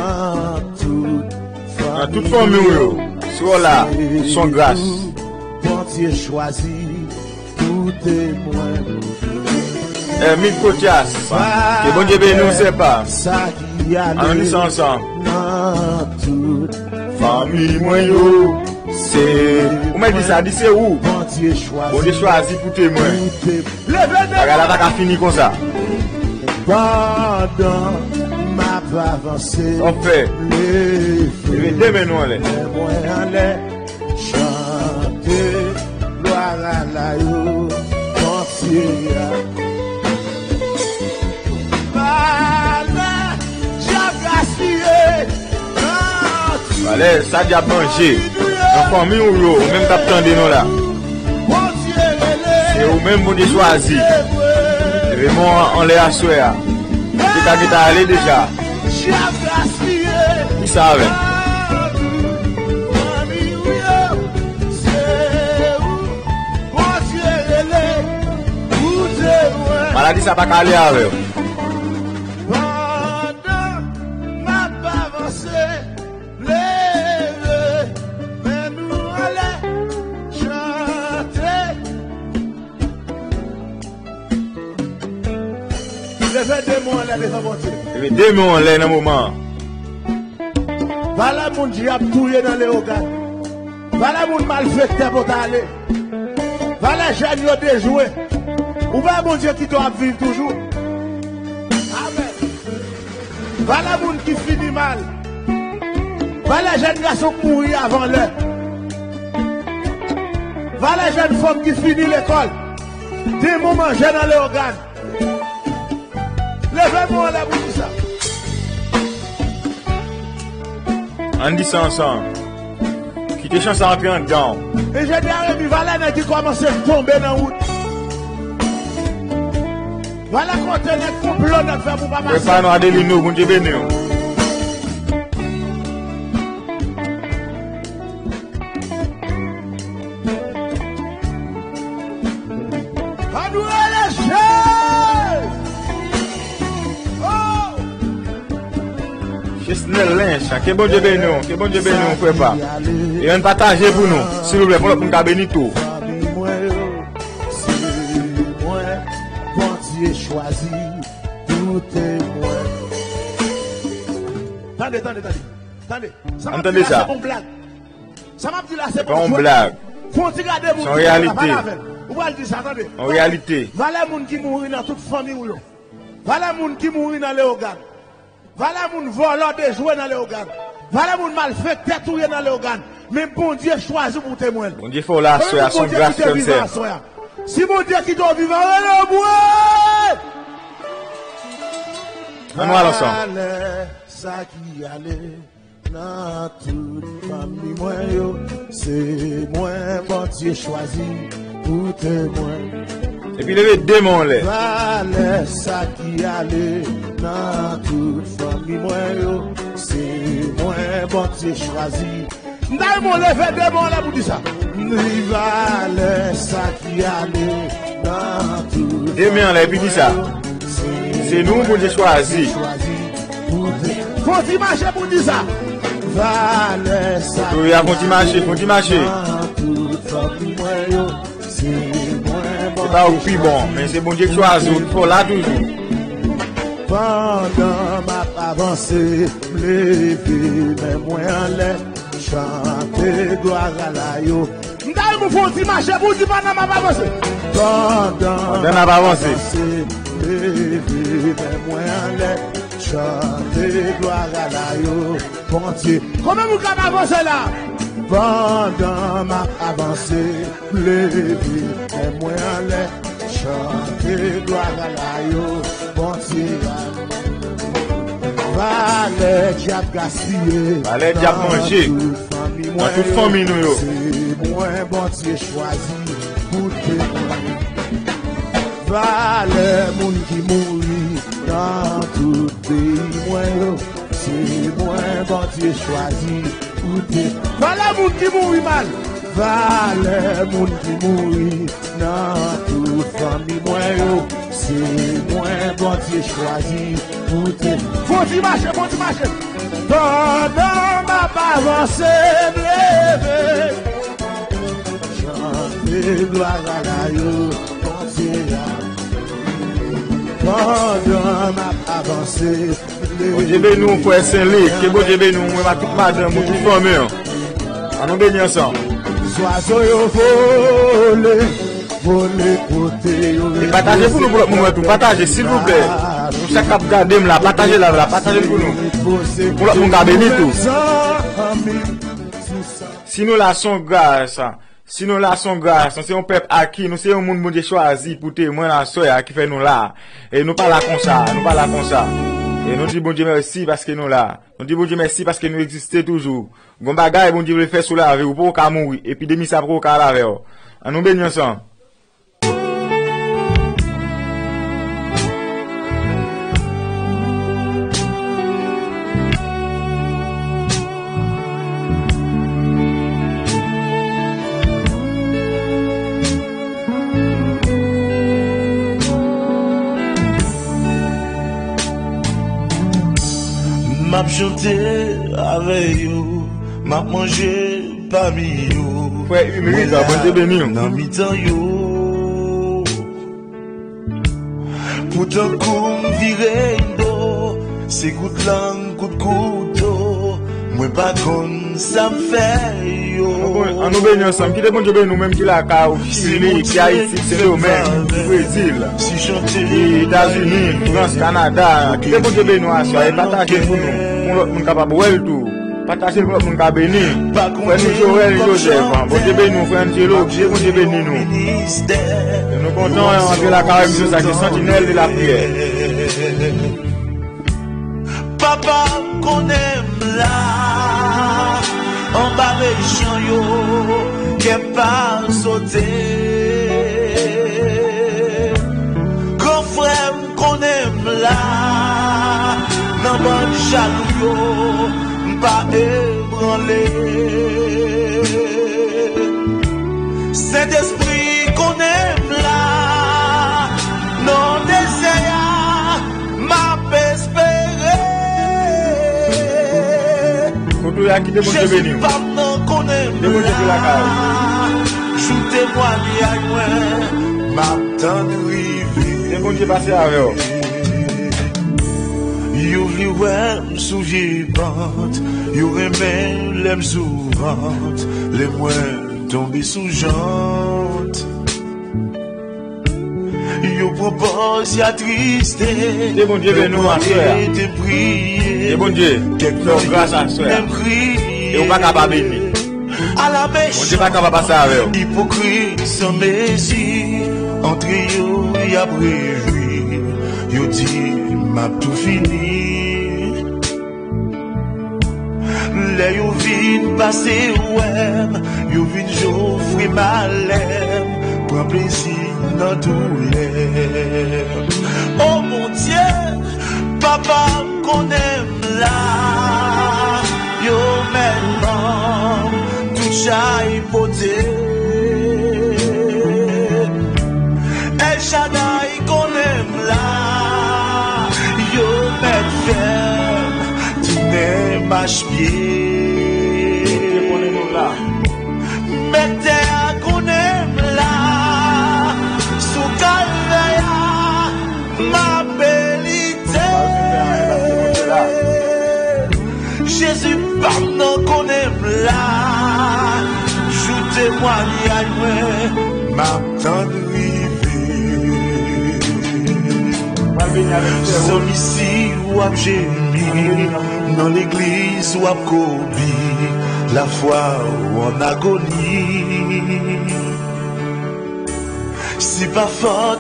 Nan tout fanmi w yo. Si w la, s on gras. Bondye chwazi pou temwen. Hermine Cotias, ke Bondye beni w, sè pa. Ann li sa ansanm. Nan tout fanmi mwen yo, se ou mèt di sa, di se ou. Bondye chwazi pou temwen. Bagay la pa ka fini konsa. Pandan m ap avanse, sa w fè? Leve de men nou anlè. Mwen anlè. Lè sa dyab manje nan fanmi w yo, ou menm k ap tande nou la, se ou menm Bondye chwazi. Leve men w anlè aswè a. Ou te ka gentan ale deja. Kisa avè m? Maladi sa pa ka ale avè w. Pandan m ap avanse, leve men nou anlè, chante. Leve de men w anlè devan Bondye. Leve de men w anlè nan moman an. Valè moun dyab touye nan Leyogàn. Valè moun malfektè pote ale. Valè jèn yo dejwe. Ou pa Bondye kite w ap viv toujou. Amèn. Valè moun ki fini mal. Valè jèn gason k mouri avan lè. Valè jèn fanm ki fini lekòl. Demon manje nan Leyogàn. Leve men w anlè pou di sa. Ann di sa ansanm. Kite chan sa antre anndan w. Enjenyè Remy, valè nèg ki kòmanse tonbe nan wout. Valè kote nèg konplo nèg fè pou pa pase. Stefano Adelino, Bondye beni w. Ann rele Jezi! Oh! Chesnel Lynch, ke Bondye beni w, ke Bondye beni w, frè pa. E ann pataje pou nou, silvouplè, pou lòt moun ka beni tou. Bondye chwazi pou temwen. Tande, tande, tande. Tande. Sa m ap di la, se pa yon blag. Sa m ap di la, se pa yon blag. Fè yon ti gade moun ki la, pale avè l. Ou pral di sa, tande. Yon reyalite. Valè moun ki mouri nan tout fanmi w yo. Valè moun ki mouri nan Leyogàn. Valè moun vòlò dejwe nan Leyogàn. Valè moun malfektè touye nan Leyogàn. Men Bondye chwazi pou temwen l. Bondye fè w la aswè a, se yon gras, frè m, sè. Si Bondye kite w vivan, rele w bwe! Ann nou al ansanm. Valè sa ki ale nan tout fanmi mwen yo, se mwen Bondye chwazi pou temwen. Epi leve de men w anlè. Valè sa ki ale nan tout fanmi mwen yo, se mwen Bondye chwazi. M ta renmen w leve de men w anlè pou di sa. Ni valè sa ki ale nan tout. De men anlè epi di sa. Se nou Bondye chwazi. Fò ti mache pou di sa. Valè sa. Fò ti mache, fò ti mache. Se pa ou ki pi bon, men se Bondye ki chwazi w, ki fè w la toujou. Pandan m ap avanse, m leve men mwen anlè, chante glwa a la yo. M ta renmen w fè yon ti mache pou di pandan m ap avanse. Pandan m ap avanse, m leve men mwen anlè, chante glwa a la yo. Bondye. Konbyen moun k ap avanse la? Pandan m ap avanse, m leve men mwen anlè, chante glwa a la yo, Bondye a. Valè dyab gaspiye. Valè dyab manje nan tout fanmi nou yo. Se mwen Bondye chwazi pou temwen. Valè moun ki mouri nan tout peyi mwen yo. Se mwen Bondye chwazi pou te. Valè moun ki mouri mal. Valè moun ki mouri nan tout fanmi mwen yo. Se mwen Bondye chwazi pou te. Fò ti mache, fò ti mache. Pandan m ap avanse, m leve. Chante glwa a la yo, Bondye a. Pandan m ap avanse, Bondye beni w, frè Senlik. Ke Bondye beni w, mwen, ak tout madanm ou, tout fanmi w. Ann nou beni ansanm. Zwazo yo vole, vole kote yo vle. E pataje pou nou, pou lòt moun wè tou. Pataje, silvouplè. Nou chak k ap gade m la, pataje live la, pataje l pou nou. Pou lòt moun ka beni tou. Si nou la, se yon gras. Si nou la, se yon gras, nou se yon pèp aki, nou se yon moun Bondye chwazi pou temwen aswè a ki fè nou la. E nou pa la konsa, nou pa la konsa. E nou di Bondye mèsi paske nou la. Nou di Bondye mèsi paske nou egziste toujou. Gon bagay Bondye vle fè sou lavi w, ou poko ka mouri. Epidemi sa poko ka al avè w. Ann nou beni ansanm. M ap chante avè yo, m ap manje pami yo. Frè Humilita, Bondye beni w. Nan mitan yo. Poutan kou m vire do, se kout lang, kout kouto, mwen pa konn sa m fè yo. Ann nou beni ansanm. Kite Bondye beni w menm ki lakay ou, Chili, ki Ayiti, ki Sendomeng, ki Brezil, ki Etazini, Frans, Kanada. Kite Bondye beni w aswè a e pataje l pou nou, pou yon lòt moun kapab wè l tou. Pataje l pou lòt moun ka beni. Frè nou Joel Joseph, Bondye beni w, frè Angelo, kite Bondye beni nou. Nou kontan antre lakay misye sa ki Sentinelle de la Prière. Papa m konnen m la, anba mechan yo, kè m pa sote. Gran frè m konnen m la, nan bann jalou yo, m pa ebranle. Sentespri konnen m la, nan dezè a, m ap espere. Kote w ye a, kite Bondye beni w. Jezi pa m nan konnen m la. Kite Bondye pou lakay ou. Jou temwanyaj mwen, m ap tann rive. Kite Bondye pase avè w. Yo vle wè m sou vye pant, yo renmen lè m sou vant, lè mwen tonbe sou jant. Yo pran pòz y atriste. Kite Bondye beni w aswè a. Kite Bondye fè w gras aswè a. E ou pa ka pa beni. Bondye pa ka pa pase avè w. Ipokrit san mezi, antre yo y ap rejwi. Yo di m ap tou fini. Lè yo vin pase wè m, yo vin jofre malè m, pran plezi nan doulè. O Bondye, papa m konnen m la, yo mèt ban m tout chay pote. El Shaddai konnen m la, yo mèt fè m tounen mach pye. Mèt tè a konnen m la, sou kalvè a, m ape lite. Jezi pa m nan konnen m la, jou temwanyaj mwen, m ap tann rive. Zanmi, si w ap jemi nan legliz, w ap kobi, lafwa w an agoni. Se pa fòt.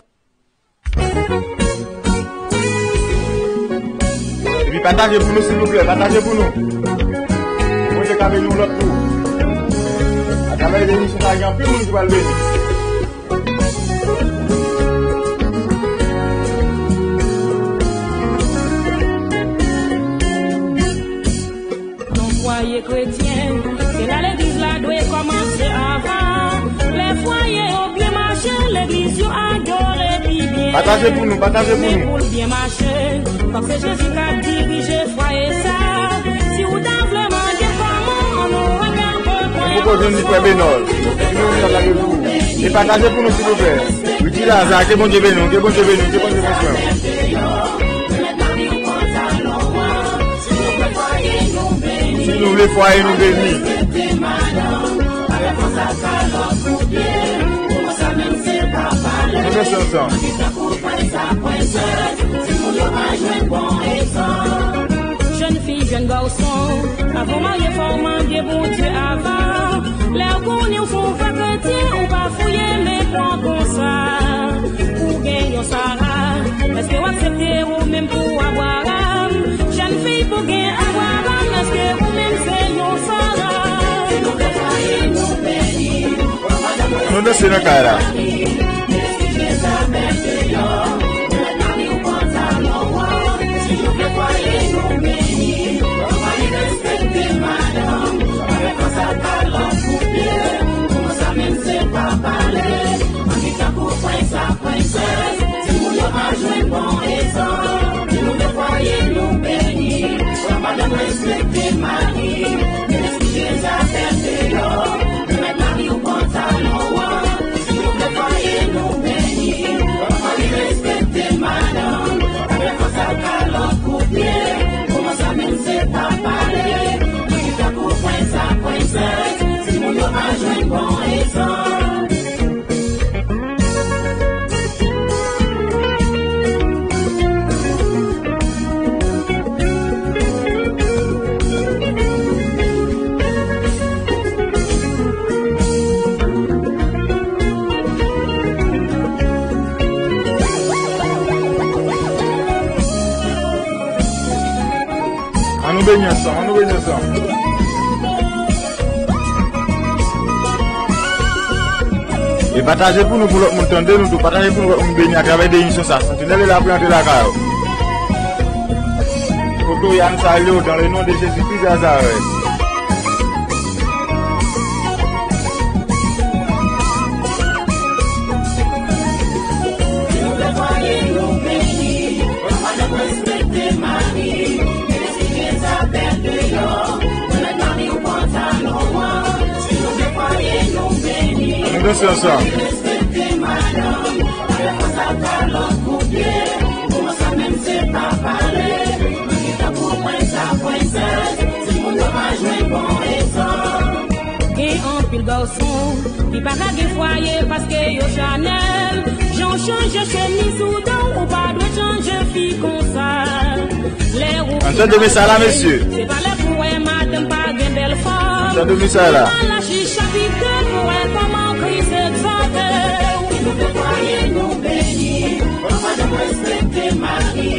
Epi pataje pou nou, silvouplè, pataje pou nou. Bondye ka beni yon lòt kou. Atravè emisyon sa, gen anpil moun ki pral beni. Yon fwaye kretyen, se la legliz la dwe kòmanse avan. Lè fwaye yo byen mache, legliz yo adore pi byen. Pataje pou nou, pataje pou nou. Men pou l byen mache, fòk se Jezi k ap dirije fwaye sa. Si w ta vle mande kòman, ann wè gade pwen. Poko jwenn li, frè Benòl. Epi nou vin ap lage pou ou. E pataje pou nou, silvouplè. Ricky Lazare, ke Bondye beni w, ke Bondye beni w, ke Bondye beni w, frè m. Si nou vle fwaye nou beni. Nou danse ansanm. Jèn fi, jèn gason, avan w marye, fò w mande Bondye avan. Lè w konnen w se yon vrè kretyen, ou pa fouye men pran konsa. Ou gen yon Sara, èske w aksepte ou menm pou Abraram? Nou danse nan kay la. An nou beni ansanm, an nou beni ansanm. E pataje pou nou, pou lòt moun tande nou tou. Pataje pou nou, lòt moun beni atravè de emisyon sa. Santinèl de lapri antre lakay ou. Kote w ye a, n salye w dans le nom de Jésus-Christ Nazareth. Nou danse ansanm. Gen anpil gason ki pa ka gen fwaye paske yo chanèl. Jan w chanje chemiz ou dan, ou pa dwe chanje fi konsa. Lè ou... Ann tande mesaj la, mesye. Se pa lè pou wè madanm pa gen bèl fòm. Ann tande mesaj la. Al la chicha pite pou wè kòman Kris egzòte w. Nou fè fwaye nou beni, papa nou respekte mari.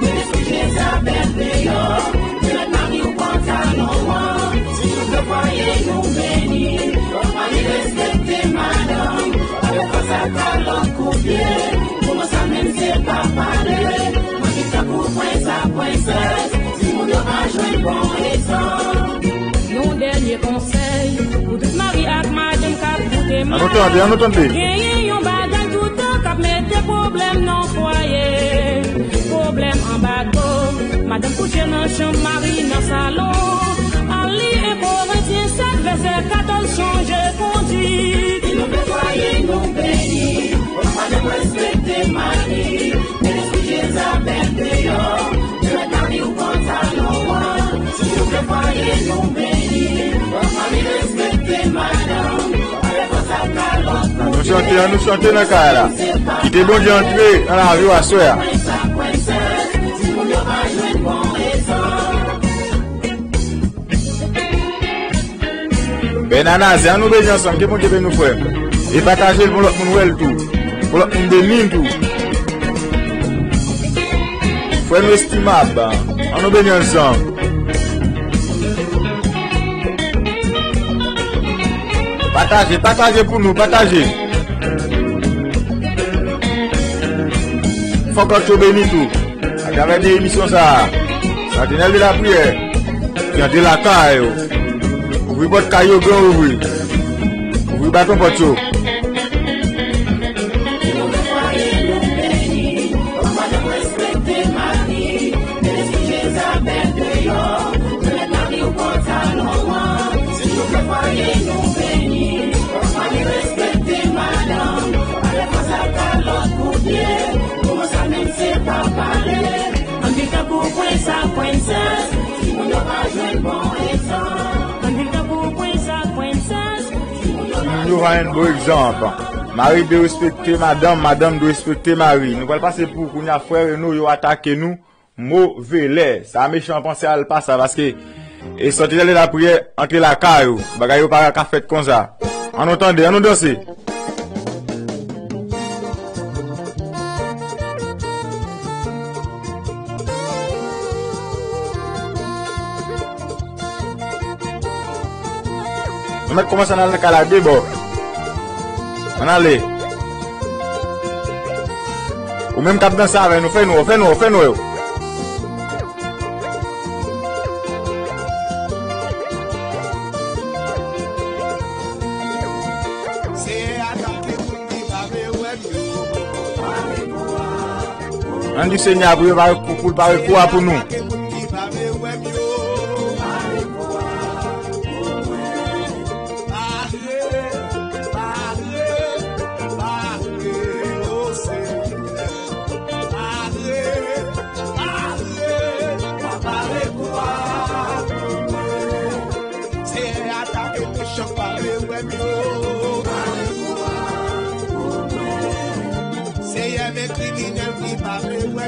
Mete sou Jezabèl deyò. Mete mari w pantalon an. Si nou fè fwaye nou beni, papa nou respekte madanm. Avèk fòs ak kalòt koupye. Pou mwen sa menm se pa pale. Mwen ki tankou prens ak prensès. Timoun yo pa jwenn bon egzanp. Yon dènye konsèy pou tout mari ak madanm k ap koute m la. Ann nou tande, ann nou tande. Genyen yon bagay toutan k ap mete pwoblèm nan fwaye. Pwoblèm anbago. Madanm kouche nan chanm, mari nan salon. Al li en Korentyen sèt vèsè katòz, chanje kondwit. Nou fè fwaye nou beni. Papa nou respekte mari. Mete lespri Jezabèl deyò. Mete mari w pantalon an. Si nou fè fwaye nou beni. Papa nou respekte madanm. Avèk fòs ak kalòt. Nou chante, ann nou chante nan kay la. Kite Bondye antre nan lavi w aswè a. Bènanaze, ann nou beni ansanm, ke Bondye beni nou, frè m. E pataje l pou lòt moun wè l tou. Pou lòt moun beni l tou. Frè nou estimab, ann nou beni ansanm. Pataje, pataje pou nou, pataje. Fòk lòt yo beni tou. Atravè de emisyon sa a, Santinèl de Lapriyè, ki antre lakay ou. Ouvri pòt kay yo, gran ouvri. Ouvri baton pòt yo. Ann viv tankou prens ak prensès. Timoun yo pa jwenn bon egzanp. Ann viv tankou prens ak prensès. Timoun yo pa jwenn bon egzanp. Mari dwe respekte madanm, madanm dwe respekte mari. Nou pral pase pou kounye a, frè Reno, yo atake nou. Move lè. Sa mechan panse al pa sa, paske e Santinèl de Lapriyè antre lakay ou. Bagay yo pa ka fèt konsa. Ann nou tande, ann nou danse. Nou mèt kòmanse al nan kay la de bò. Ann ale. Ou menm k ap danse avè nou, fè nou, fè nou, fè nou. Ann di Senyè a pou yo pare kou, pou l pare kou a pou nou.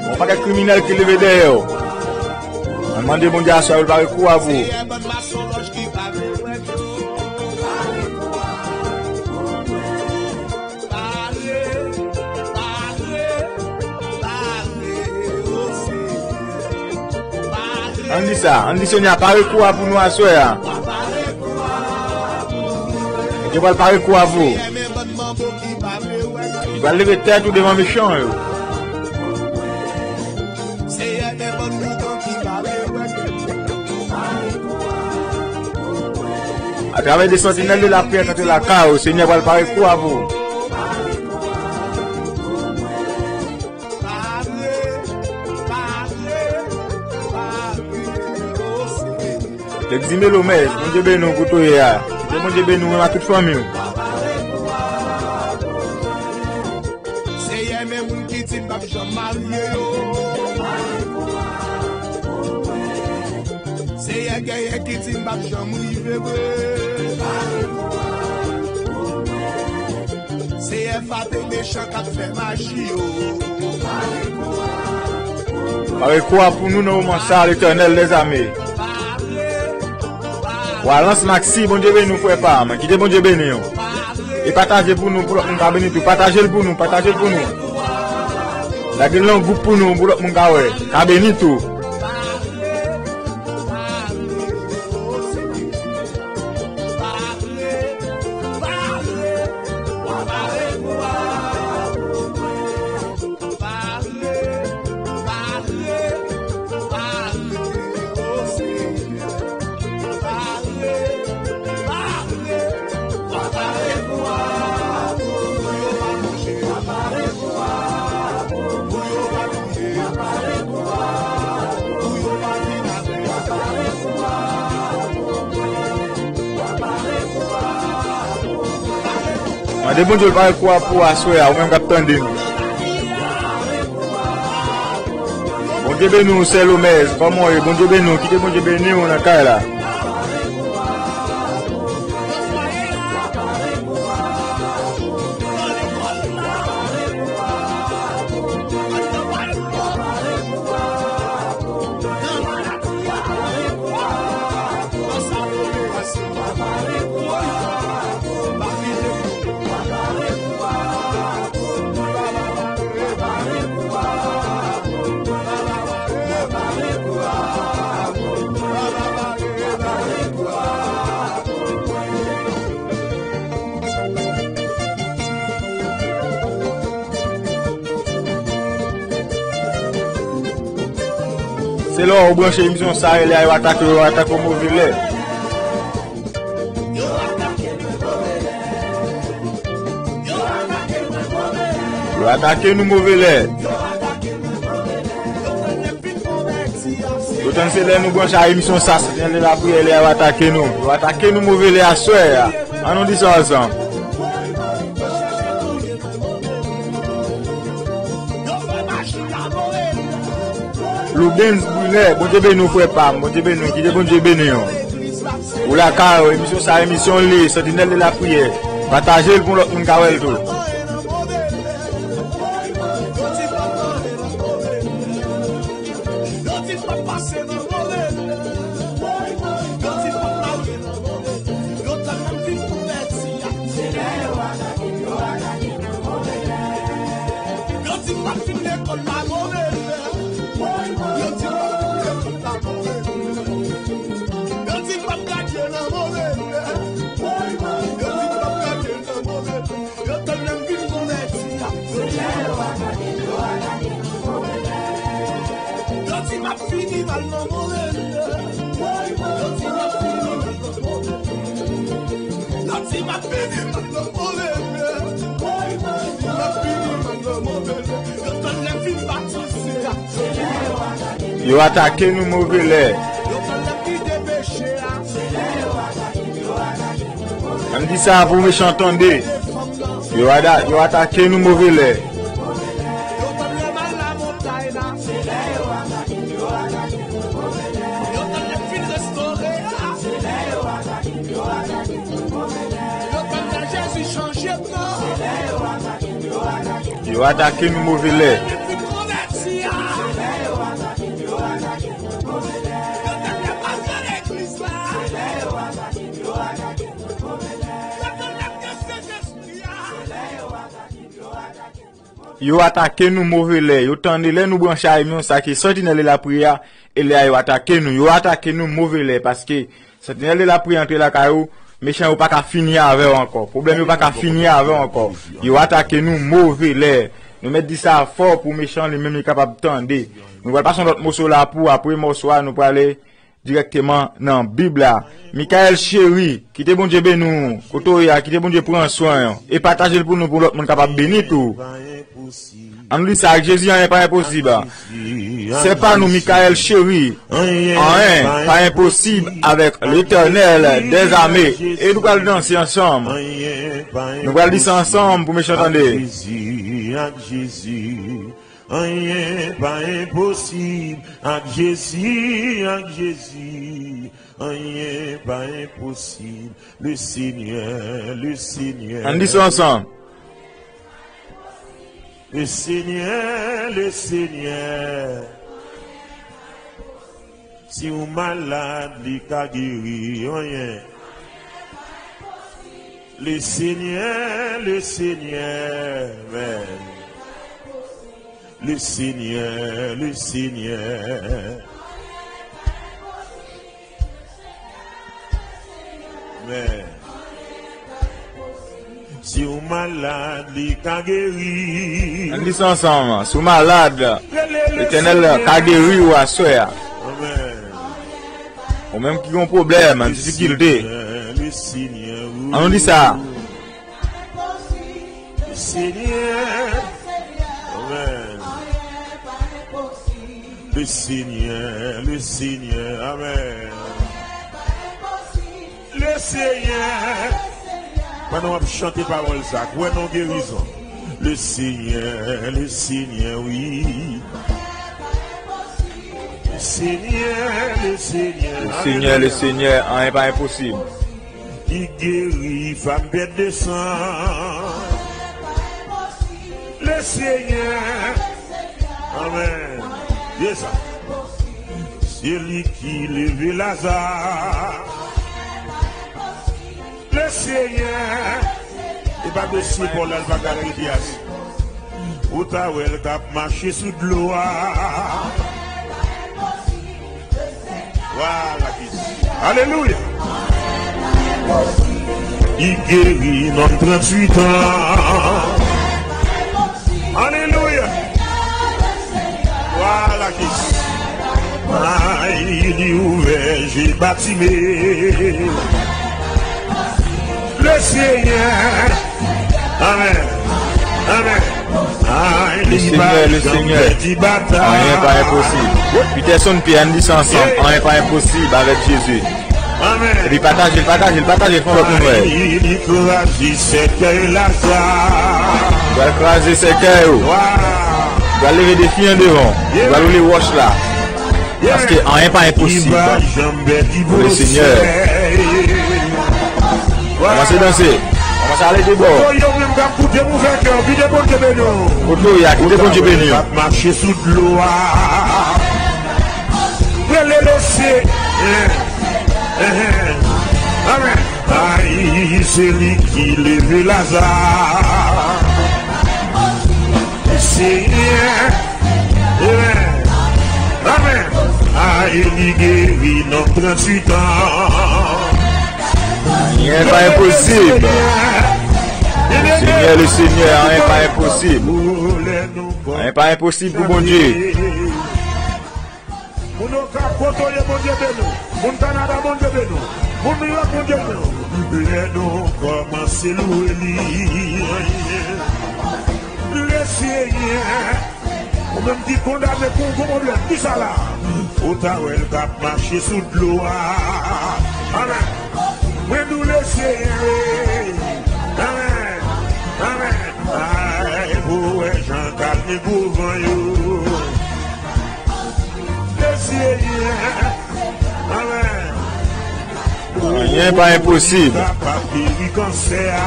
Yon pakèt kriminèl ki leve dèyè w. Ann mande Bondye aswè a pou l pare kou a pou ou. Ann di sa, ann di Senyè a pare kou a pou nou aswè a. Li pral pare kou a pou ou. Li pral leve tèt ou devan mechan yo. Atravè de santinèl de lapriyè k antre lakay ou, Senyè pral pare kou a pou ou. Te di Melomèz, Bondye beni w kote w ye a. Kite Bondye beni w menm ak tout fanmi w. Seyè, men moun ki di m p ap janm marye yo. Seyè, genyen ki di m p ap janm rive vre. Seyè, fape mechan k ap fè maji yo. Pare kou a pou nou nan moman sa a, Letènèl dèzame. Walans Maxi, Bondye beni w, frè pa m. Kite Bondye beni w. E pataje pou nou, pou lòt moun ka beni tou. Pataje l pou nou, pataje l pou nou. Lage l nan gwoup pou nou, pou lòt moun ka wè. Ka beni tou. Mande Bondye l pare kou a pou w aswè a, ou menm k ap tande nou. Bondye beni w, sè Lomèz. Kòman w ye? Bondye beni w. Kite Bondye beni w nan kay la. Se lè w branche emisyon sa, e lè a yo atake, yo atake w move lè. Yo atake nou move lè. Yo tann se lè nou branche a emisyon sa, se lè lapriyè, lè yo atake nou. Yo atake nou move lè aswè a. Ann nou di sa ansanm. Loubens Brunè, Bondye beni w, frè pa m. Bondye beni w. Kite Bondye beni w. Ou lakay ou, emisyon sa, emisyon li, Santinèl de Lapriyè. Pataje l pou lòt moun ka wè l tou. Yo di m pa t fin lekòl pa move lè. Yo di m pa t fin lekòl pa move lè. Yo di m p ap gradye nan move lè. Yo di m p ap gradye nan move lè. Yo tann Yo atake nou move lè. Ann di sa pou mechan tande. Yo, ada- yo atake nou move lè. Yo atake nou move lè. Yo atake nou move lè. Yo tande lè nou branche a emisyon sa ki Sentinèl de Lapriyè, e lè a yo atake nou. Yo atake nou move lè, paske Sentinèl de Lapriyè antre lakay ou, mechan yo pa ka fini avè w ankò. Pwoblèm yo pa ka fini avè w ankò. Yo atake nou move lè. Nou mèt di sa fò pou mechan li menm li kapab tande. Nou pral pase yon lòt moso la pou apre mòso a, nou prale dirèkteman nan Bib la. Mikaèl cheri, kite Bondye beni w. Kote w ye a, kite Bondye pran swen w. E pataje l pou nou, pou lòt moun kapab beni tou. Ann li sa, ak Jezi, anyen pa enposib. Sè pa nou, Mikaèl cheri, anyen pa enposib avec l'Éternel des armées. E nou pral danse ansanm. Nou pral di sa ansanm pou mechan tande. Ak Jezi, ak Jezi, anyen pa enposib. Ak Jezi, ak Jezi, anyen pa enposib. Le Seigneur, le Seigneur. Ann di sa ansanm. Le Seigneur, le Seigneur. Si w malad, li ka geri, anyen. Le Seigneur, le Seigneur, amen. Le Seigneur, le Seigneur. Amen. Si w malad, li ka geri. Ann di sa ansanm. Si w malad, Letènèl ka geri w aswè a. Amen. Ou menm ki gen pwoblèm, difikilte. Ann nou di sa. Seigneur. Amen. Le Seigneur, le Seigneur. Amen. Le Seigneur. Pandan w ap chante pawòl sa, kwè nan gerizon. Le Seigneur, le Seigneur, wi. Le Seigneur, le Seigneur. Le Seigneur, le Seigneur, anyen pa enposib. Li geri fanm pèt de san. Le Seigneur. Amen. Yes, sir. Se li ki leve Laza. Le Seigneur. E pa dosye pa w la, l pa ka rete ase. Ou ta wè l k ap mache sou dlo a. Vwala ki di. Alelouya. Li geri nonm tranntuit an. Alelouya. Vwala ki di. Ay, li ouvè je Batime. Le Seigneur. Amen. Amen. Ay, le Seigneur, le Seigneur. Anyen pa enposib. Peterson Pierre, ann di sa ansanm. Anyen pa enposib avèk Jezi. Amen. Epi pataje l, pataje l, pataje l pou lòt moun wè. Li kraze sèkèy Laza. Pral kraze sèkèy yo. Pral leve defi an devan. Pral woule wòch la. Paske anyen pa enposib pou le Seigneur. Kòmanse danse. Kòmanse ale de bò. Yo menm k ap koute mouvè kè, kite Bondye beni w. Kote w ye a, kite Bondye beni w. Mache sou dlo a. Rele lese. Amen. Ay, se li ki leve Laza. Senyè. Amen. Amen. Ay, li geri nonm tranntuit an. Anyen pa enposib. Senyè, le Senyè, anyen pa enposib. Anyen pa enposib pou Bondye. Moun Okap, kote w ye, Bondye beni w. Moun Kanada, Bondye beni w. Moun Nouyòk, Bondye beni w. Lè nou kòmanse lwe li, le Senyè. Ou menm ki kondane pou yon gwo pwoblèm, kisa la? Ou ta wè l k ap mache sou dlo a. Amèn. Mwen di w Lesenyè. Amèn. Amèn. Ay, pou w wè jan kalme gwo van yo. Lesenyè. Amèn. Anyen pa enposib. Kapab geri kansè a.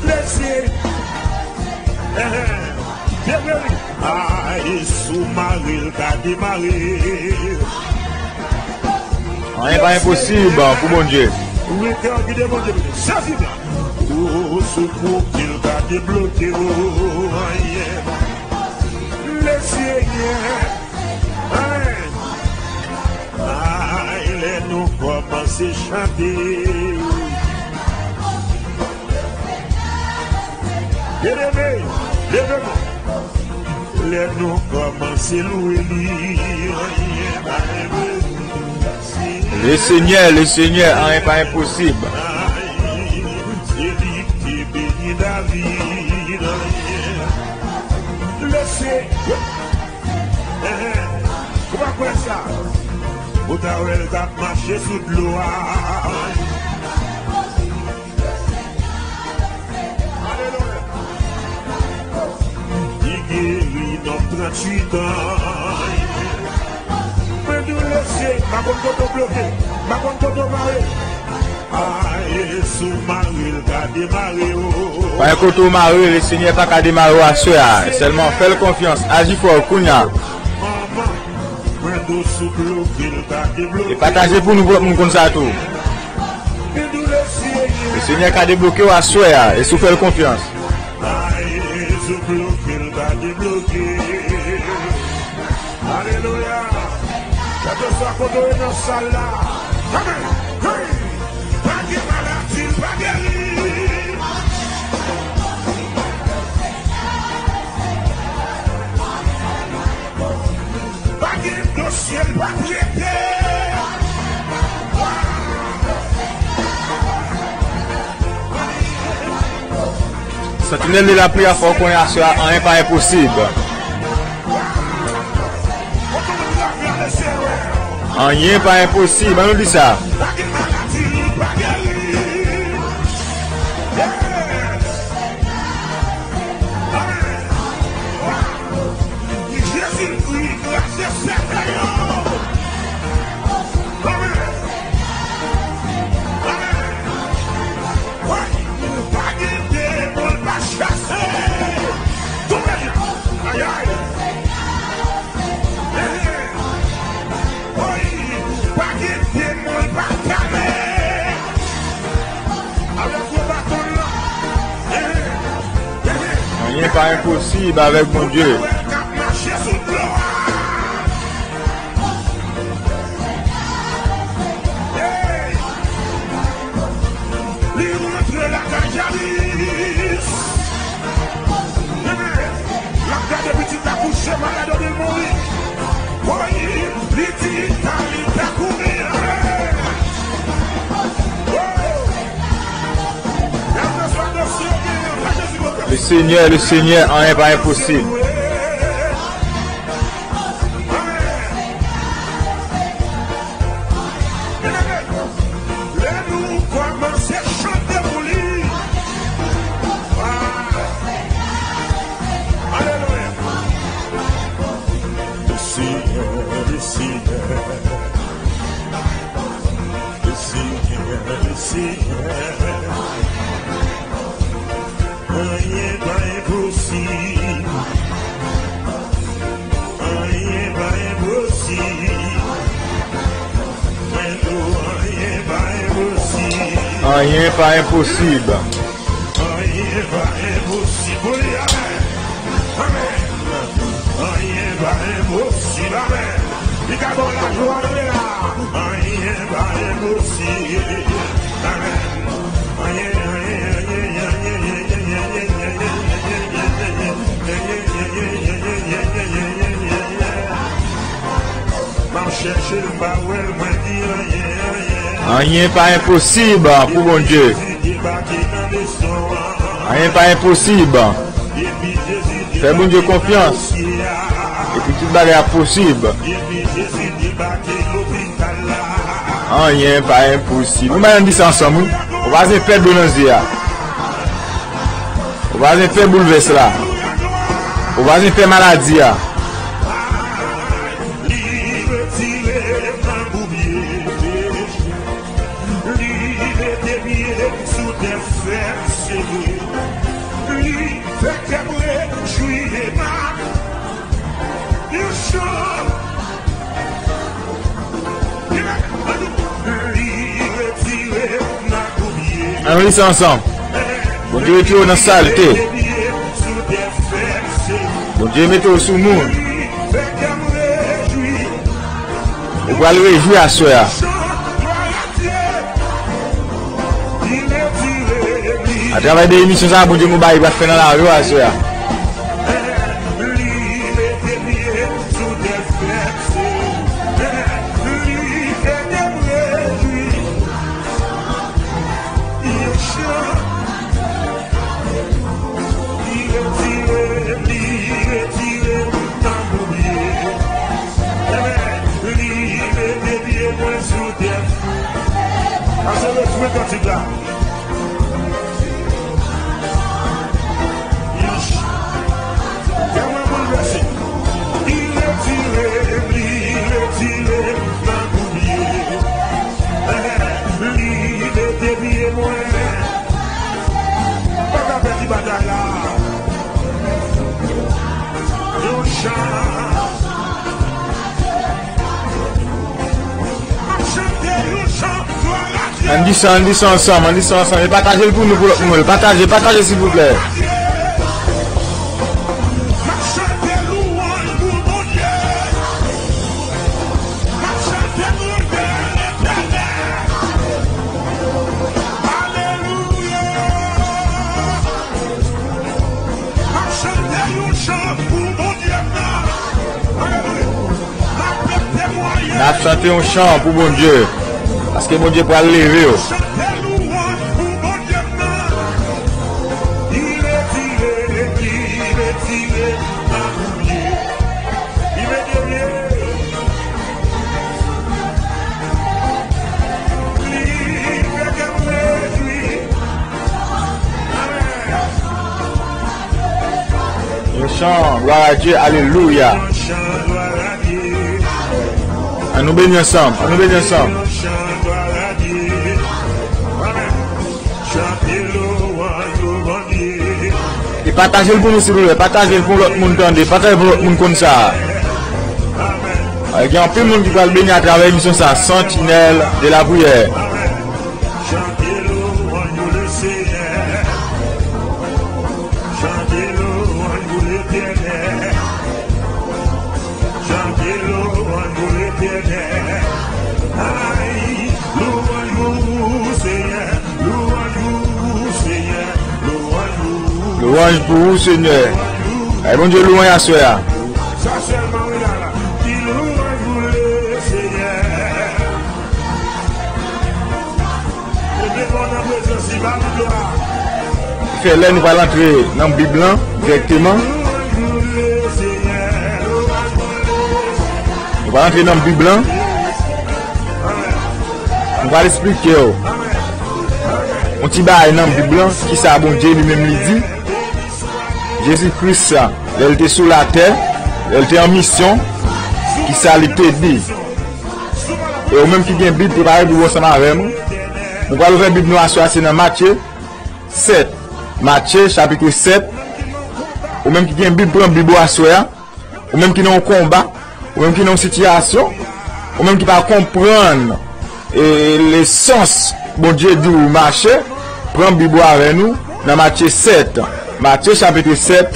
Lesenyè. Enhen. Byen geri. Ay, si w mare l ka demare. Anyen pa enposib pou Bondye. Ou rete an gide Bondye, sezi la. Ou sou kote l ka debloke w. Anyen. Lesenyè. Amèn. Ay, lè nou kòmanse chante. Byeneme, leve non. Lè nou kòmanse lwe li, anyen pa enposib. Lesenyè, Lesenyè, anyen pa enposib. Ay, se li ki te beni David, anyen. Lesenyè. Enhen. Ou pa kwè sa? Ou ta wè l t ap mache sou dlo a. Alelouya. Li geri nonm tranntuit an. Mwen di w Lesenyè, m pa konn kote w bloke, m pa konn kote w mare. Ay, si w mare l ka demare w. Pa gen kote w mare, Lesenyè pa ka demare w aswè a. Sèlman fè l konfyans, aji fò kounya. E pataje pou nou, pou lòt moun konn sa tou. Lesenyè ka debloke w aswè a, e si w fè l konfyans. Alelouya. Kèlkeswa kote w ye nan sal la. Amèn. Hey! Pa gen maladi l pa geri. Pa gen dosye l pa trete. Santinèl de lapli a fè w konnen aswè a anyen pa enposib. Anyen pa enposib, an nou di sa. Jezikri kraze sèkèy yo. Amèn. Amèn. Wi, pa gen demon l pa chase. Tonbe. Ayay. Wi, pa gen demon l pa kale. Avèk gwo baton l lan. Anyen pa enposib avèk Bondye. Li rantre lakay Jayis. L ap gade pitit la kouche malad, li mouri. Woy, li di Talita koumi. Lesenyè, Lesenyè, anyen pa enposib. Lè nou kòmanse chante pou li. Alelouya. Lesenyè, Lesenyè. Lesenyè, Lesenyè. Anyen pa enposib. Anyen pa enposib. Mwen di w, anyen pa enposib. Anyen pa enposib. Anyen pa enposib. Wi, amèn. Amèn. Anyen pa enposib. Amèn. Li ka ba w lajwa, tande la. Anyen pa enposib. Amèn. Anyen, anyen, anyen, anyen. M ap chèche l, m pa wè l, mwen di anyen, anyen. Anyen pa enposib pou Bondye. Jezi debake nan leson an. Anyen pa enposib. Depi Jezi Fè Bondye konfyans, epi tout bagay ap posib. Anyen pa enposib. Nou bay ann di sa ansanm, wi. Ou pa bezwen pè dlo nan zye a. Ou pa bezwen pè boulvès la. Ou pa bezwen pè maladi a. Li mete pye m sou tè fè sere. Li fè kè m rejwi e m ap yon chan. Li retire m nan goumye. Ann li sa ansanm. Bondye retire w nan salte. Bondye mete w sou moun. Ou pral rejwi aswè a. Atravè de emisyon sa a, Bondye nou bay, pral fè nan lavi w aswè a. Li retire m, li retire m nan goumye. Amèn. Li mete pye mwen sou tè. Sa se refren kantik la. Yon ch-, kè mwen boulvèse. Li retire m, li retire m nan goumye. Li mete pye mwen. Pa ka pèdi batay la. Yon chan. M ap chante yon chan glwa a Dye. Ann di sa, ann di sa ansanm, ann di sa ansanm. E pataje l pou nou, pou lòt moun. Pataje, pataje, silvouplè. M ap chante louwanj pou Bondye. M ap chante grandè Letènèl. Alelouya. M ap chante yon chan pou Bondye m nan. Alelouya. M ap temwayaj. N ap chante yon chan pou Bondye. Paske Bondye pral leve yo. Chante louwanj pou Bondye m nan. Li retire, li retire nan goumye. Li mete pye. Li fè kè m rejwi. Amèn. Yon chan glwa a Dye, alelouya. Ann nou beni ansanm, ann nou beni ansanm. E pataje l pou nou, silvouplè. Pataje l pou lòt moun tande. Pataje l pou lòt moun konn sa. Gen anpil moun ki pral beni atravè emisyon sa, Sentinèl de la Priyè. Chante louwanj pou Letènèl. Chante louwanj pou Letènèl. Ay, louwanj pou Senyè, louwanj pou Senyè, louwanj pou Louwanj pou ou, Senyè. Ay, Bondye louwanj aswè a. Sa sèlman, wi, la, la. Di louwanj pou Lesenyè. Leve kò w nan prezans li, ba li glwa. Fè lè nou pral antre nan Bib lan dirèkteman. Nou pral antre nan Bib lan. Nou pral esplike w yon ti bagay nan Bib lan, kisa Bondye li menm li di. Jezi Kris, lè l te sou latè, lè l te an misyon, kisa li te di. E ou menm ki gen Bib, prepare Bib ou ansanm avè m. Nou pral ouvè Bib nou aswè a, se nan Matye sèt. Matye, chapit sèt. Ou menm ki gen Bib, pran Bib ou aswè a. Ou menm ki nan yon konba, ou menm ki nan yon sitiyasyon, ou menm ki pa konprann, e, lesans Bondye di w mache, pran Bib ou avè nou nan Matye sèt. Matye chapit sèt,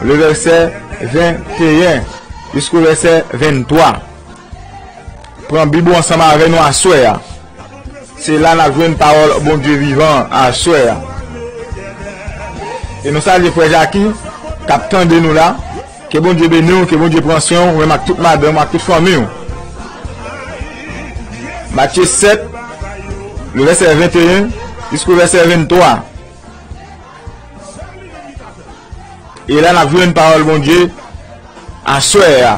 le vèsè venteyen jisko vèsè venntwa. Pran Bib ou ansanm avè nou aswè a. Se la n ap jwenn pawòl Bondye vivan aswè a. E nou salye frè Jaki k ap tande nou la. Ke Bondye beni w, ke Bondye pran swen w, ou menm ak tout madanm w, ak tout fanmi w. Matye sèt, le vèsè venteyen jisko vèsè venntwa. E la n ap jwenn pawòl Bondye aswè a.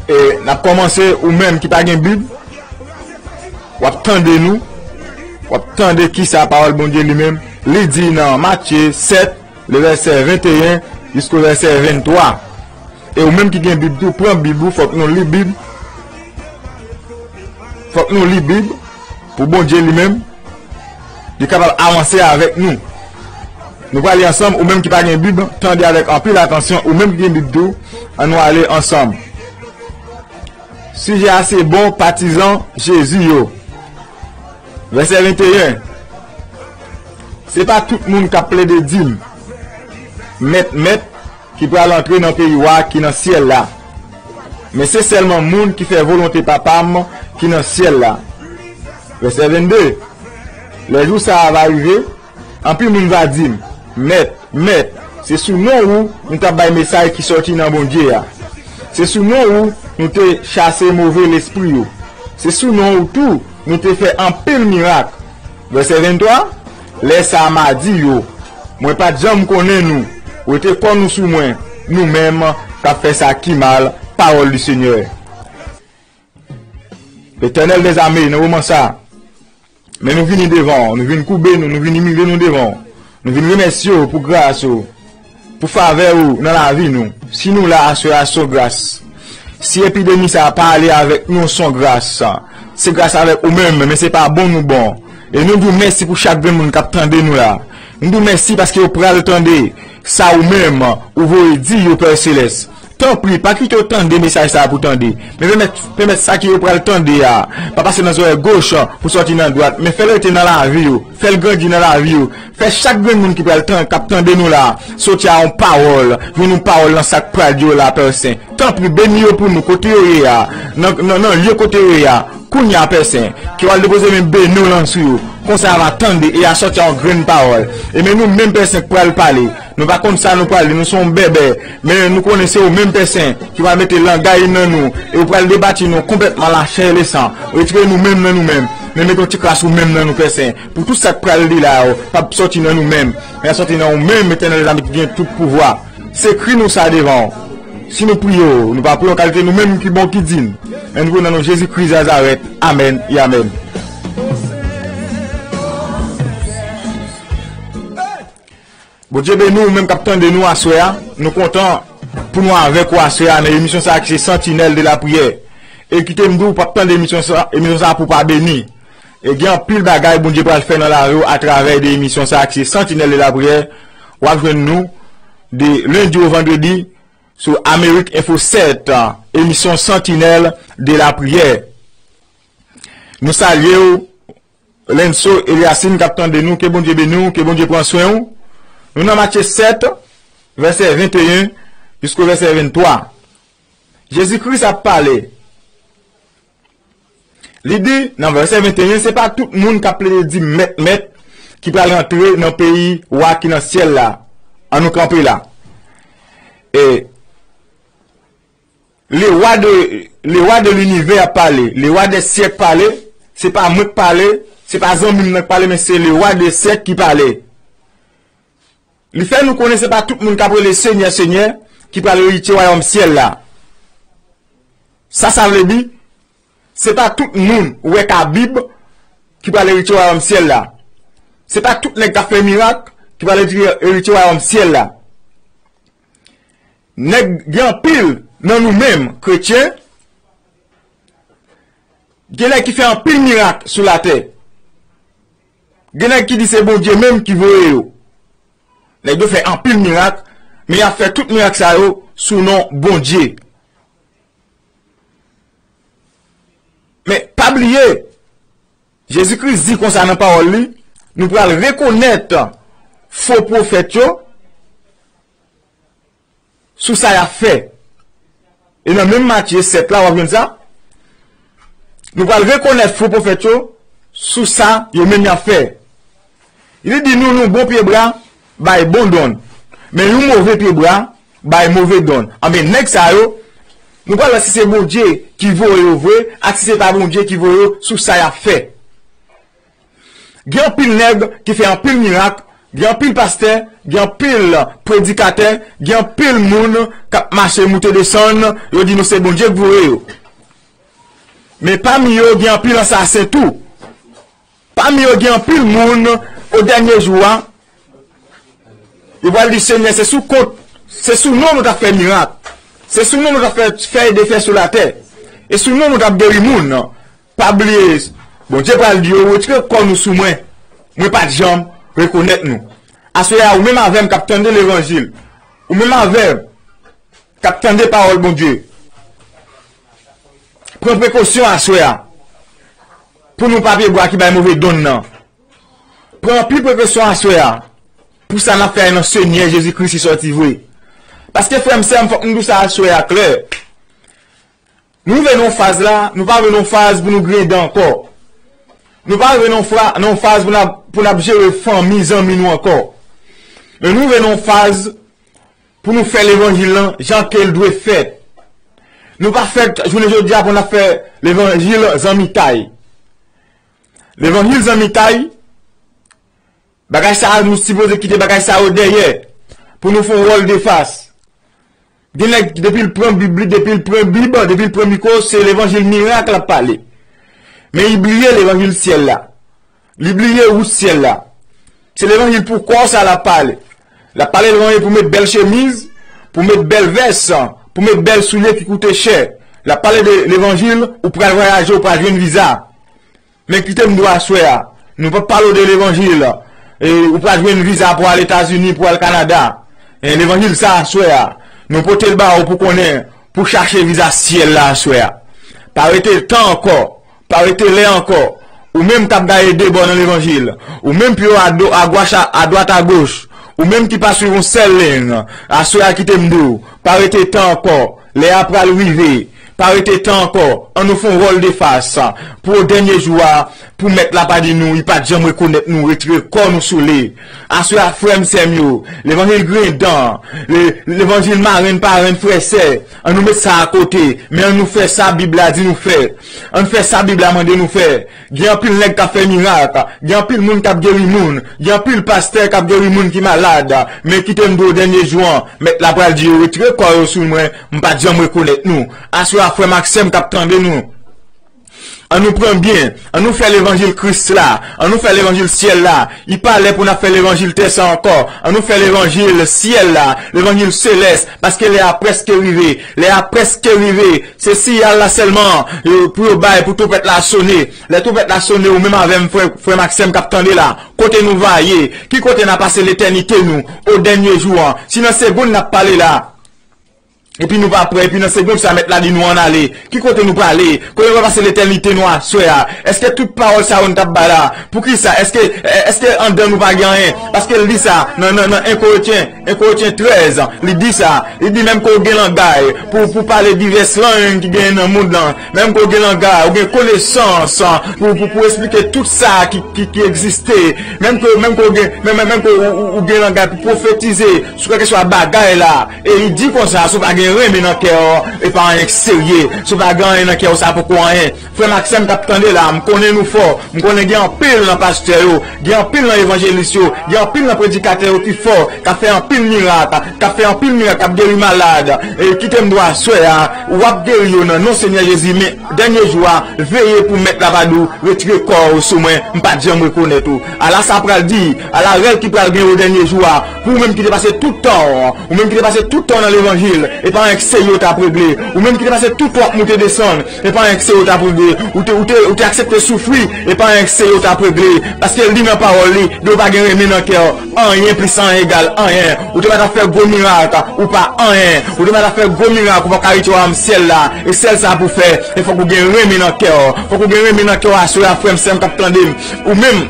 E n ap kòmanse, ou menm ki pa gen Bib, w ap tande nou, w ap tande kisa pawòl Bondye li menm, li di nan Matye sèt, le vèsè venteyen jisko vèsè venntwa. E ou menm ki gen Bib tou, pran Bib ou, fòk nou li Bib. Fòk nou li Bib pou Bondye li menm, li kapab avanse avèk nou. Nou prale ansanm, ou menm ki pa gen Bib, tande avèk anpil atansyon, ou menm ki gen Bib tou, ann nou ale ansanm. Sijè a se bon patizan Jezi yo. Vèsè venteyen. Se pa tout moun k ap plede di m, Mèt, Mèt, ki pral antre nan peyi wa ki nan syèl la, men se sèlman moun ki fè volonte Papa m ki nan syèl la. Vèsè vennde. Lè jou sa a va rive, anpil moun va di m, Mèt, Mèt, se sou non ou nou t ap bay mesaj ki sòti nan Bondye a. Se sou non ou nou te chase move lespri yo. Se sou non ou tou nou te fè anpil mirak. Vèsè venntwa. Lè sa a m a di yo, Mwen pa t janm konnen nou. Wete kò nou sou mwen, nou menm k ap fè sa ki mal. Pawòl di Senyè. Letènèl dèzame, nan moman sa a, men nou vini devan w, nou vin koube nou, nou vin imilye nou devan w. Nou vin remèsye w pou gras ou, pou favè ou nan lavi nou. Si nou la aswè a, se yon gras. Si epidemi sa a pa ale avèk nou, se yon gras. Se gras avèk ou menm, men se pa bon nou bon. E nou di w mèsi pou chak grenn moun k ap tande nou la. Nou di w mèsi paske yo pral tande sa ou menm ou voye di yo, Pè Selès. Tanpri, pa kite yo tande mesaj sa a pou tande. Men pèmèt, pèmèt sa ke yo pral tande a pa pase nan zòrèy goch pou sòti nan dwat, men fè l rete nan lavi yo, fè l grandi nan lavi yo. Fè chak grenn moun ki pral tan-, k ap tande nou la, soti a yon pawòl, jwenn yon pawòl nan sa k pral di yo la, Pè Sen. Tanpri, beni yo pou nou, kote yo ye a, nan, nan, nan lye kote yo ye a. Kounye a, Pè Sen, ke w al depoze men beni w lan sou yo. Konsa, y a va tande e y a sòti a yon grenn pawòl. E men nou menm, Pè Sen, k pral pale. Nou pa konn sa nou pral di, nou se yon bèbè. Men nou konnen se ou menm, Pè Sen, ki pral mete langay nan nou. E ou pral debati nou konplètman lachè e lesan. Retire nou menm nan nou menm. Men mete yon ti kras ou menm nan nou, Pè Sen. Pou tout sa k pral di la yo, p ap sòti nan nou menm. Men y a sòti nan ou menm, Etènèl dèzame ki gen tout pouvwa. Se kri nou sa devan w. Si nou priye w, nou pa priye w kalite nou menm ki bon ki di n. Men nou priye w nan non Jezi Kris Nazarèt. Amèn e amèn. Bondye beni w, ou menm k ap tande nou aswè a. Nou kontan pou nou avèk ou aswè a nan emisyon sa a ki se Sentinelle de la Prière. E kite m di w, w p ap tande emisyon sa, emisyon sa a pou w pa beni. E gen anpil bagay Bondye pral fè nan lavi w atravè de emisyon sa a ki se Sentinelle de la Prière. W ap jwenn nou de lendi o vandredi sou Amerik Enfo sèt, emisyon Sentinelle de la Prière. Nou salye w, Lenso Eliasin k ap tande nou, ke Bondye beni w, ke Bondye pran swen w. Nou nan Matye sèt, vèsè venteyen jisko vèsè venntwa. Jezi Kris ap pale. Li di nan vèsè venteyen, se pa tout moun k ap plede di m Mèt, Mèt, ki pral rantre nan peyi wa ki nan syèl la. Ann nou kanpe la. E le wa de, le wa de linivè ap pale, le wa dè syèk pale, se pa mwen k pale, se pa zanmi m nan k pale, men se le wa de syèk ki pale. Li fè nou konnen se pa tout moun k ap rele Senyè, Senyè, ki pral eritye wayòm syèl la. Sa sa vle di, se pa tout moun ou wè k a Bib ki pral eritye wayòm syèl la. Se pa tout nèg k ap fè mirak ki pral eritye, eritye wayòm syèl la. Nèg, gen anpil nan nou menm, kretyen, gen nèg ki fè anpil mirak sou latè. Gen nèg ki di se Bondye menm ki voye yo. Nèg yo fè anpil mirak, men y ap fè tout mirak sa yo sou non Bondye. Men, pa bliye, Jezi Kris di konsa nan pawòl li, nou pral rekonèt fo pwofèt yo sou sa y ap fè. E nan menm Matye sèt la, w ap jwenn sa. Nou pral rekonèt fo pwofèt yo sou sa yo menm y ap fè. Li di nou, nou bon pyebwa bay bon donn, men yon move pyebwa bay move donn. Anben, nèg sa yo, nou pral wè si se Bondye ki voye yo vre, ak si se pa Bondye ki voye yo sou sa y ap fè. Gen anpil nèg ki fè anpil mirak, gen anpil pastè, gen anpil predikatè, gen anpil moun k ap mache moute desann, yo di nou se Bondye k voye yo. Men pami yo, gen anpil ansasen tou. Pami yo, gen anpil moun, o dènye jou a, yo pral di, Senyè, se sou kont, se sou non nou t ap fè mirak. Se sou non nou t ap fè, fè e defè sou latè. E sou non nou t ap geri moun. Pa bliye, Bondye pral di yo, retire kò nou sou mwen. Mwen pa t janm rekonèt nou. Aswè a, ou menm avè m k ap tande levanjil, ou menm avè m k ap tande pawòl Bondye, pran prekosyon aswè a pou nou pa pye bwa ki bay move donn nan. Pran anpil prekosyon aswè a pou sa n ap fè nan Senyè Jezi Kris li sòti vre. Paske, frè m, sè m, fòk nou di sa aswè a klè. Nou rive nan yon faz la, nou pa rive nan yon faz pou nou griyen dan ankò. Nou pa rive nan yon fra-, nan yon faz pou n ap, pou n ap jere fanmi, zanmi nou ankò. Men nou rive nan yon faz pou nou fè levanjil lan jan ke l dwe fèt. Nou pa fèt jounen jodi a pou n ap fè levanjil zanmitay. Levanjil zanmitay, bagay sa a, nou sipoze kite bagay sa yo dèyè pou nou fè yon wòl de fas. Gen nèg, depi l pran Bib li, depi l pran Bib, depi l pran mikwo, se levanjil mirak l ap pale. Men li bliye levanjil syèl la. Li bliye wout syèl la. Se levanjil pou kò sa l ap pale. L ap pale levanjil pou met bèl chemiz, pou met bèl vès, pou met bèl soulye ki koute chè. L ap pale de levanjil, ou pral vwayaje, ou pral jwenn viza. Men kite m di w aswè a, nou p ap pale w de levanjil, e, ou pral jwenn viza pou al Etazini, pou al Kanada. E, levanjil sa aswè a, nou pote l ba w pou konnen, pou chache viza syèl la aswè a. Pa rete tan ankò, pa rete lè ankò. Ou menm k ap gaye de bò nan levanjil, ou menm pye w a do-, a gwash, a, a dwat, a goch, ou menm ki pa swiv yon sèl liy, aswè a kite m di w, pa rete tan ankò. Lè a pral rive. Pa rete tan ankò. Ann nou fè yon wòl de fas pou dènye jou a, pou Mèt la pa di nou, li pa t janm rekonèt nou, retire kò nou sou li. Aswè a, frè m, sè m yo, levanjil griyen dan, le-, levanjil marenn parenn, frè, sè, ann nou met sa akote, men ann nou fè sa Bib la di nou fè. Ann fè sa Bib la mande nou fè. Gen anpil nèg k ap fè mirak, gen anpil moun k ap geri moun, gen anpil pastè k ap geri moun ki malad, men kite m di w, dènye jou an, Mèt la pral di yo, retire kò yo sou mwen, m pa t janm rekonèt nou. Aswè a, frè m ak sè m k ap tande nou, ann nou pran byen, ann nou fè levanjil Kris la, ann nou fè levanjil syèl la. Li pa lè pou n ap fè levanjil tè sa ankò. Ann nou fè levanjil syèl la, levanjil selès, paske lè a prèske rive. Lè a prèske rive. Se siyal la sèlman, e, pou yo bay, pou twonpèt la sone. Lè twonpèt la sone, ou menm avè m, frè, frè m ak sè m k ap tande la, kote nou va ye? Ki kote n a pase letènite nou, o dènye jou an? Si nan segonn n ap pale la, epi nou pa prè, epi nan segonn sa Mèt la di nou ann ale, ki kote nou prale? Kote nou va pase letènite nou aswè a? Èske tout pawòl sa yo n t ap bay la, poukisa? Èske, èske anndan nou pa gen anyen? Paske l di sa nan, nan, nan en Korentyen, en Korentyen trèz, li di sa, li di, menm ke w gen langay pou, pou pale divès lang ki genyen nan mond lan, menm ke w gen langay, ou gen konesans pou, pou, pou esplike tout sa ki, ki, ki egziste, menm ke, menm ke w gen, menm, menm, menm ke ou, ou, ou gen langay pou pwofetize sou kèlkeswa bagay la, e li di konsa, si w pa gen renmen nan kè w, e pa anyen k serye, si w pa gen anyen nan kè w, sa poko anyen. Frè m ak sè m k ap tande la, m konnen nou fò. M konnen gen anpil nan pastè yo, gen anpil nan evanjelis yo, gen anpil nan predikatè yo ki fò, k ap fè anpil mirak, k ap fè anpil mirak, k ap geri malad. E kite m di w aswè a, w ap geri yo nan non Senyè Jezi, men dènye jou a, veye pou Mèt la pa di w, retire kò w sou mwen, m pa t janm rekonèt ou. Ala sa pral di, ala rèl ki pral gen o dènye jou a, pou ou menm ki te pase tout tan w, ou menm ki te pase tout tan w nan levanjil, e pa anyen k serye w t ap regle. Ou menm ki te pase tout tan w ap moute desann, e pa anyen k serye w t ap regle. Ou te, ou te, ou te aksepte soufri, e pa anyen k serye w t ap regle. Paske l di nan pawòl li, depi w pa gen renmen nan kè w, anyen plis anyen egal anyen. Ou te mèt ap fè gwo mirak, ou pa anyen. Ou te mèt ap fè gwo mirak, ou p ap ka rete wayòm syèl la. E sèl sa pou fè, e fòk ou gen renmen nan kè w. Fòk ou gen renmen nan kè w aswè a, frè m, sè m k ap tande m. Ou menm,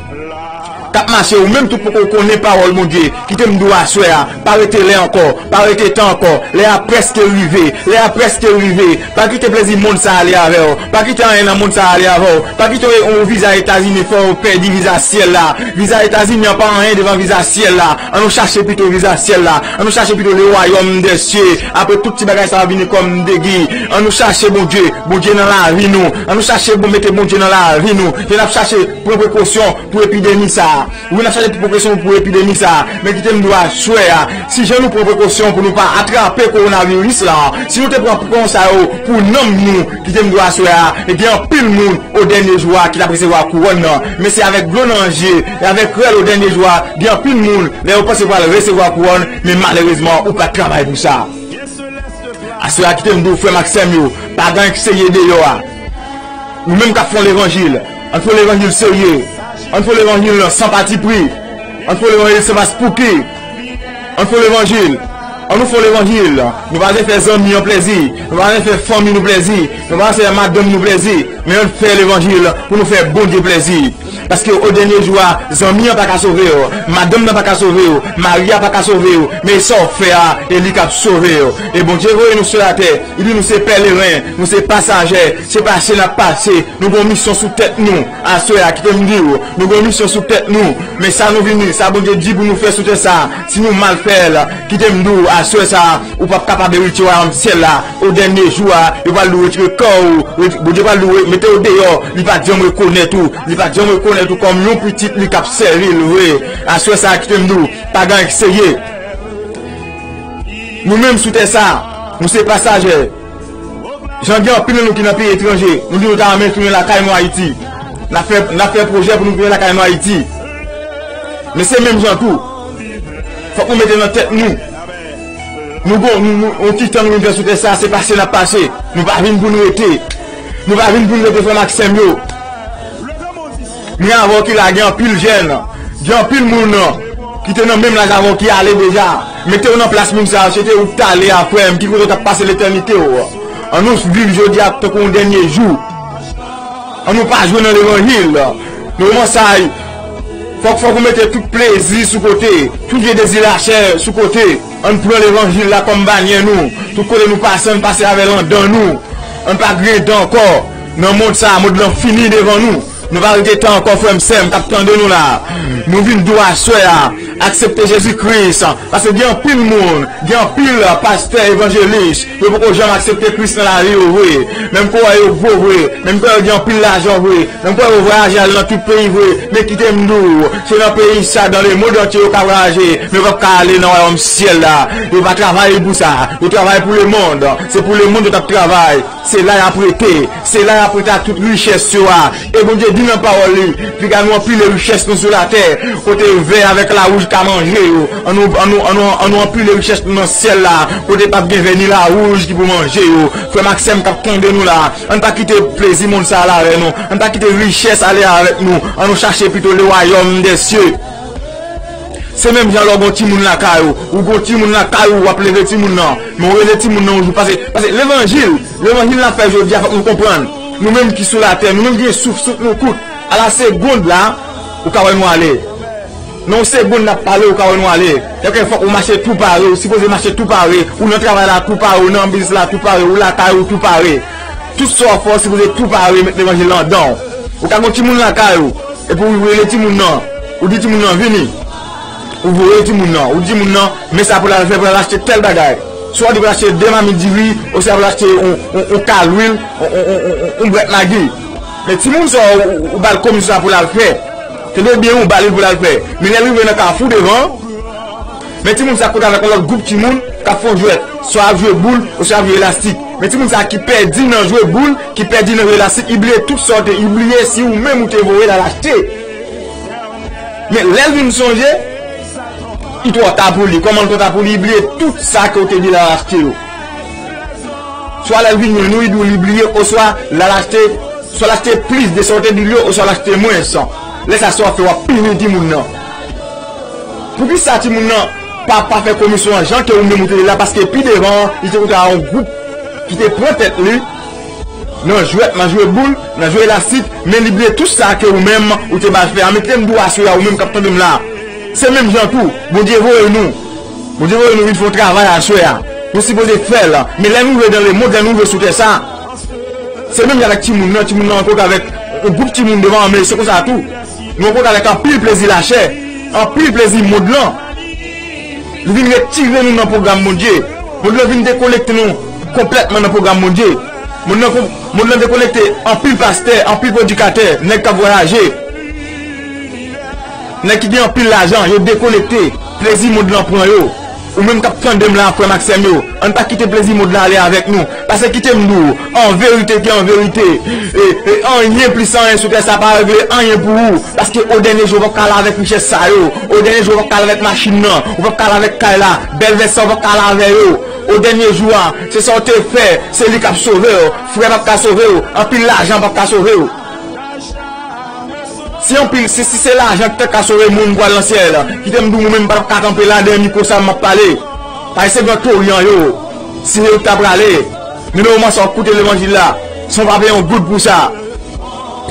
k ap mache, ou menm tou poko konnen pawòl Bondye, kite m di w aswè a, pa rete lè ankò, pa rete tan ankò, lè a prèske rive, lè a prèske rive, pa kite plezi monn sa ale avè w, pa kite anyen nan monn sa ale avè w, pa kite yon viza Etazini fè w pèdi viza syèl la, viza Etazini an pa anyen devan viza syèl la, an nou chache pito viza syèl la, an nou chache pito le royaume des cieux, apre tout ti bagay sa va vini kòm degi, an nou chache Bondye, Bondye nan lavi nou, an nou chache bon mete Bondye nan lavi nou, ke n ap chache pran prekosyon pou epidemi sa a. Wi, n ap chache prekosyon pou epidemi sa a. Men kite m di w aswè a, si jan nou pran prekosyon pou nou pa atrape kowonaviris la, si nou te pran prekosyon sa yo pou nanm nou, kite m di w aswè a, e gen anpil moun o dènye jou a ki t ap resevwa kouwòn nan. Men se avèk dlo nan je, e avèk rèl o dènye jou a, gen anpil moun, lè yo panse pral resevwa kouwòn, men malerezman, ou pa t travay pou sa. Aswè a kite m di w, frè m ak sè m yo, pa gen anyen k serye deyò a. Ou menm k ap fè levanjil, ann fè levanjil serye. Ann fè levanjil nan san patipri. Ann fè levanjil san paspouki. Ann fè levanjil. Ann nou fè levanjil. Nou pa vle fè zanmi an plezi. Nou pa vle fè fanmi nou plezi. Nou pa vle fè madanm nou plezi. Men ann fè levanjil pou nou fè Bondye plezi. Paske o dènye jou a, zanmi an pa ka sove w, madanm nan pa ka sove w, mari a pa ka sove w, men sa w fè a, e li k ap sove w. E Bondye voye nou sou latè, li di nou se pèleren, nou se pasajè, se pase n ap pase, nou gen yon misyon sou tèt nou. Aswè a, kite m di w, nou gen yon misyon sou tèt nou. Men sa nou vini, sa Bondye di pou nou fè sou tè sa, si nou mal fè l, kite m di w, aswè sa, ou p ap kapab eritye wayòm syèl la. O dènye jou a, yo pral di w retire kò w, ret- Bondye pral di w mete w deyò, li pa t janm rekonèt ou, li pa t janm rekonèt ou kòm yon pitit li k ap sèvi l vre. Aswè sa a, kite m di w, pa gen anyen k serye. Nou menm sou tè sa, nou se pasajè. Jan gen anpil nan nou ki nan peyi etranje, nou di nou ta renmen tounen lakay nou Ayiti. N ap fè, n ap fè pwojè pou nou tounen lakay nou Ayiti. Men se menm jan tou. Fòk nou mete nan tèt nou. Nou gon, nou, nou, yon ti tan nou vin fè sou tè sa, se pase n ap pase. Nou pa vin pou n rete. Nou pa vin pou n rete, frè m ak sè m yo. Mwen avè w ki la, gen anpil jèn, gen anpil moun ki te nan menm laj avè w ki ale deja. Mete w nan plas moun sa yo, se te ou k t ale a, frè m, ki kote w t ap pase letènite w. Ann nou viv jodi a tankou yon dènye jou. Ann nou pa jwe nan levanjil. Nou kòmanse a, fòk, fòk ou mete tout plezi sou kote, tout vye dezi lachè sou kote. Ann pran levanjil la kòm banyè nou. Tout kote nou pase, ann pase avè l anndan nou. Ann pa griyen dan ankò. Nan mond sa a, mond lan fini devan nou. Nou pa rete tan ankò, frè m, sè m, k ap tande nou la. Nou vin di w aswè a, aksepte Jezi Kris. Paske gen anpil moun, gen anpil pastè, evanjelis, yo poko janm aksepte Kris nan lavi yo vre. Menm kwè yo gwo vre, menm kwè yo gen anpil lajan vre, menm kwè yo vwayaje al nan tout peyi vre. Men kite m di w, se nan peyi sa, dans le monde entier, yo ka vwayaje, men yo p ap ka ale nan wayòm syèl la. Yo pa travay pou sa. Yo travay pou lemonn. Se pou lemonn yo t ap travay. Se la y ap rete. Se la y ap rete ak tout richès yo a. E Bondye di nan pawòl li, piga nou anpile richès nou sou latè, kote vè avèk lawouj ka manje yo. Ann nou, ann nou, ann nou, ann nou anpile richès nou nan syèl la, kote p ap gen vè ni lawouj ki pou manje yo. Frè m ak sè m k ap tande nou la, ann pa kite plezi mond sa a ale avè nou. Ann pa kite richès ale avèk nou. Ann nou chache pito le royaume des cieux. Se menm jan lè w gon timoun lakay ou, ou gon timoun lakay ou, w ap leve timoun nan, men w rele timoun nan yon jou, paske, paske levanjil, levanjil n ap fè jodi a, fòk nou konprann. Nou menm ki sou latè, nou menm ki gen souf, souf nou kout. A la segond la, ou ka wè nou ale. Nan yon segond n ap pale, ou ka wè nou ale. Donk, fòk ou mache tou pare, ou sipoze mache tou pare, ou nan travay la tou pare, ou nan biznis la tou pare, ou lakay ou tou pare. Tout sa w ap fè, ou sipoze tou pare, met levanjil la anndan w. Ou ka gon timoun lakay ou, epi ou rele timoun nan, ou di timoun nan vini. Ou voye timoun nan, ou di timoun nan, men sa pou l al fè, pou l al achte tèl bagay. Swa w di pou l achte de mamit diri, oswa pou l achte yon, yon, yon ka lwil, yon, yon, yon, yon, yon brèt magi. Men timoun sa, ou, ou, ou ba l komisyon sa pou l al fè. Tande byen, ou ba li l pou l al fè. Men lè l rive nan kafou devan, men timoun sa kote avèk yon lòt gwoup timoun k ap fè yon jwèt, swa ap jwe boul, oswa ap jwe elastik. Men timoun sa ki pèdi nan jwe boul, ki pèdi nan jwe elastik, li bliye tout sa w te, li bliye si ou menm ou te voye l al achte. Men lè l vin sonje, li twò ta pou li. Kòman l twò ta pou li? Li bliye tout sa ke w te di l al achte yo. Swa lè l vin jwenn ou, li di w li bliye, oswa l al achte, swa l achte plis de sa w te di l yo, oswa l achte mwens. Lè sa, sa w ap fè, w ap pini timoun nan. Poukisa timoun nan pa, pa fè komisyon an jan ke ou menm ou te di la? Paske pi devan, li te kontre a yon gwoup ki te pran tèt li, nan jwèt, nan jwe boul, nan jwe elastik, men li bliye tout sa ke ou menm ou te ba l fè a. Men kite m di w aswè a, ou menm k ap tande m la, se menm jan tou, Bondye voye nou. Bondye voye nou vin fè yon travay aswè a. Nou sipoze fè l. Men lè nou rive dans le monde, lè nou rive sou tè sa, se menm jan avèk timoun nan, timoun nan rankontre avèk yon gwoup timoun devan an, men se konsa tou. Nou rankontre avèk anpil plezi lachè, anpil plezi mond lan. Li vin retire nou nan pwogram Bondye. Mond lan vin dekonekte nou konplètman nan pwogram Bondye. Mond lan, mond lan dekonekte anpil pastè, anpil predikatè, nèg k ap vwayaje, nèg ki gen anpil lajan, yo dekonekte. Plezi mond lan pran yo. Ou menm k ap tande m la, frè m ak sè m yo, ann pa kite plezi mond lan ale avèk nou. Paske kite m di w, an verite ki an verite, e, e anyen plis anyen sou tè sa pa regle anyen pou ou. Paske o dènye jou, w p ap ka ale avèk richès sa yo. O dènye jou, w p ap ka ale avèk machin nan. Ou p ap ka ale avèk kay la. Bèl vès sa, w p ap ka ale avè yo. O dènye jou a, se sa w te fè, se li k ap sove w. Frè p ap ka sove w. Anpil lajan p ap ka sove w. Si anpil, si, si se lajan ki te ka sove moun pou al nan syèl, kite m di w, mwen menm m pa t ap ka kanpe la dèyè mikwo sa m ap pale. Paske se gran toryan yo. Si se yo ki ta prale, men nan moman sa w ap koute levanjil la, san w pa peye yon goud pou sa.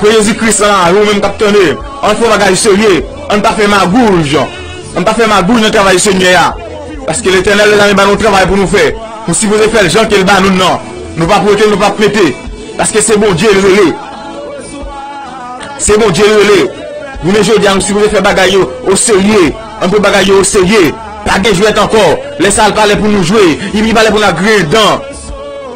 Pran Jezi Kris nan lavi w menm k ap tande. Ann fè yon bagay serye. Ann pa fè magouj. Ann pa fè magouj nan travay Senyè a. Paske Letènèl dèzame ba nou travay pou nou fè. Nou sipoze fè l jan ke l ba nou nan. Nou p ap wete l, nou p ap mete. Paske se Bondye l rele. Se Bondye l rele. Jounen jodi a, nou sipoze fè bagay yo oserye. Ann pran bagay yo oserye. Pa gen jwèt ankò. Lè sa a, l pa lè pou nou jwe. Li pa lè pou n ap griyen dan.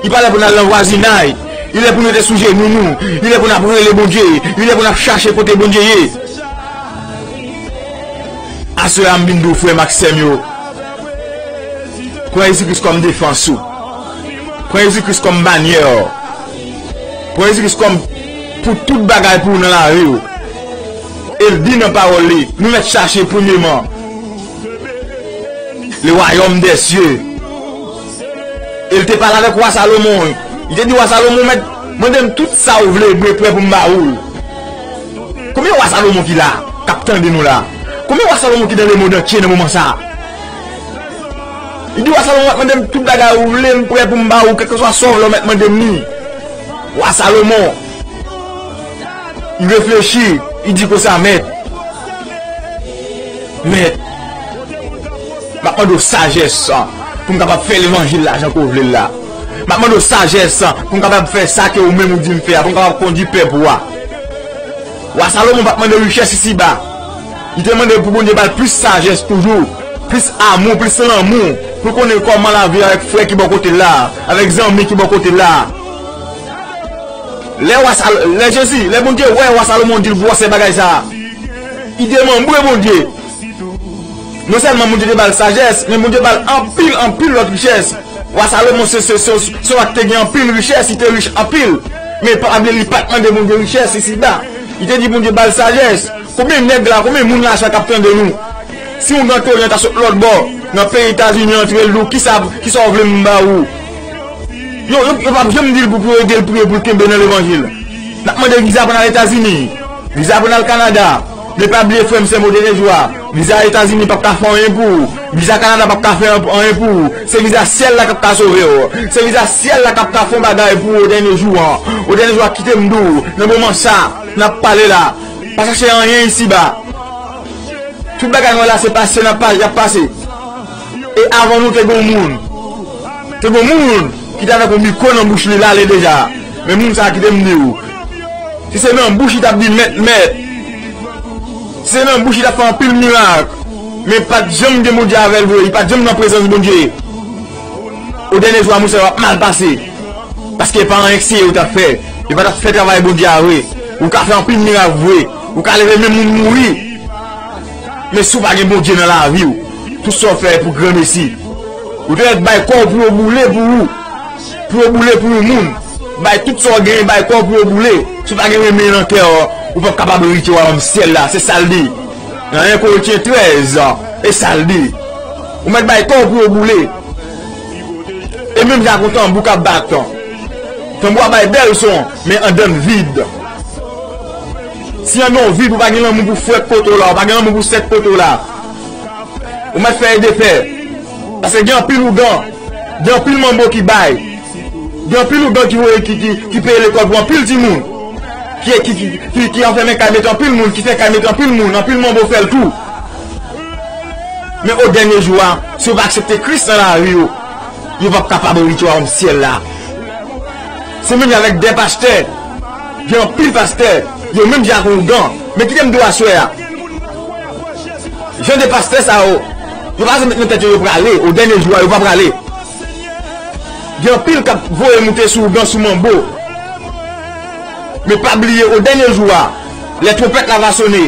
Li pa lè pou n al nan vwazinay. Li lè pou nou rete sou jenou nou. Li lè pou n ap rele Bondye. Li lè pou n ap chache kote Bondye ye. Aswè a, m vin di w, frè m ak sè m yo, pran Jezi Kris kòm defans ou. Pran Jezi Kris kòm banyè w. Pran Jezi Kris kòm pou tout bagay pou ou nan lavi w. E l di nan pawòl li, nou mèt chache premyeman le royaume des cieux. E l te pale avèk wa Salomon. Li te di wa Salomon, mèt, mande m tout sa ou vle, mwen prè pou m ba ou l. Konbyen wa Salomon ki la, k ap tande nou la? Konbyen wa Salomon ki dans le monde entier nan moman sa a? Li di wa Salomon, mèt mande m tout bagay ou vle, m prè pou m ba ou, kèlkeswa sa w vle, w mèt mande m li. Wa Salomon, li reflechi, li di konsa, mèt, mèt, m ap mande w sajès pou m kapab fè levanjil la jan ke w vle l la. M ap mande w sajès pou m kapab fè sa ke ou menm ou di m fè a, pou m kapab kondui pèp ou a. Wa Salomon pa t mande richès isiba. Li te mande pou Bondye ba l plis sajès toujou, plis amou, plis lanmou, pou l konnen kòman l ap viv avèk frè ki bò kote l la, avèk zanmi ki bò kote l la. Lè wa Sal-, lè Jezi, lè Bondye wè wa Salomon di l gwosè bagay sa a, li demanbre Bondye. Non sèlman Bondye te ba l sajès, men Bondye ba l anpil, anpil lòt richès. Wa Salomon se, se, se, se wa ki te gen anpil richès, li te rich anpil. Men pa bliye, li pa t mande Bondye richès isiba. Li te di Bondye ba l sajès. Konbyen nèg la, konbyen moun la sa k ap tande nou? Si yon gran toryan ta sot lòt bò, nan peyi Etazini, antre l di w, kisa, kisa w vle m ba ou? Yo, yo, yo p ap janm di l pou, pou ede l priye pou l kenbe nan levanjil. N ap mande viza pou n al Etazini, viza pou n al Kanada. Men pa bliye, frè m, sè m, o dènye jou a, viza Etazini p ap ka fè anyen pou ou. Viza Kanada p ap ka fè anyen pou ou. Se viza syèl la k ap ka sove w. Se viza syèl la k ap ka fè yon bagay pou ou o dènye jou an. O dènye jou a, kite m di w, nan moman sa, n ap pale la, pa chache anyen isiba. Tout bagay nou wè la, se pase n ap pa-, y ap pase. E avan nou, te gen yon moun. Te gen yon moun ki te avèk yon mikwo nan bouch li, l ale deja. Men moun sa a, kite m di w, si se nan bouch li t ap di mèt, mèt, si se nan bouch li t ap fè anpil mirak, men pa t janm gen Bondye avè l vre, li pa t janm nan prezans Bondye. O dènye jou a, moun sa yo ap mal pase. Paske e pa anyen k serye ou t ap fè. Yo pa t ap fè travay Bondye a vre. Ou ka fè anpil mirak vre. Ou ka leve menm moun mouri. Men si w pa gen Bondye nan lavi w, tout sa w fè pou granmesi. Ou te mèt bay kò w pou yo boule pou ou. Pou yo boule pou yon moun. Bay tout sa w genyen, bay kò w pou yo boule. Si w pa gen renmen nan kè w, ou p ap kapab erite wayòm syèl la. Se sa l di. Nan en Korentyen trèz, e sa l di. Ou mèt bay kò w pou yo boule. E menm jan ak yon tanbou k ap bat. Tanbou a bay bèl son, men anndan l vid. Si anndan w vid, ou pa gen lanmou pou frè k kote w la, ou pa gen lanmou pou sè k kote w la, ou mèt fè e defè. Paske gen anpil ougan, gen anpil manbo ki bay. Gen anpil ougan ki voye, ki, ki, ki peye lekòl pou anpil timoun. Ki, ki, ki, ki, ki anfèmen kay met anpil moun, ki fè kay met anpil moun, anpil manbo fè l tou. Men o dènye jou a, si yo pa aksepte Kris nan lavi yo, yo p ap kapab eritye wayòm syèl la. Se menm jan avèk de pastè. Gen anpil pastè, yo menm jan ak ougan. Men kite m di w aswè a. Jan de pastè sa yo, yo pa janm met nan tèt yo, yo prale, o dènye jou a, yo pa prale. Gen anpil k ap voye moute sou ougan, sou manbo. Men pa bliye, o dènye jou a, lè twonpèt la va sone,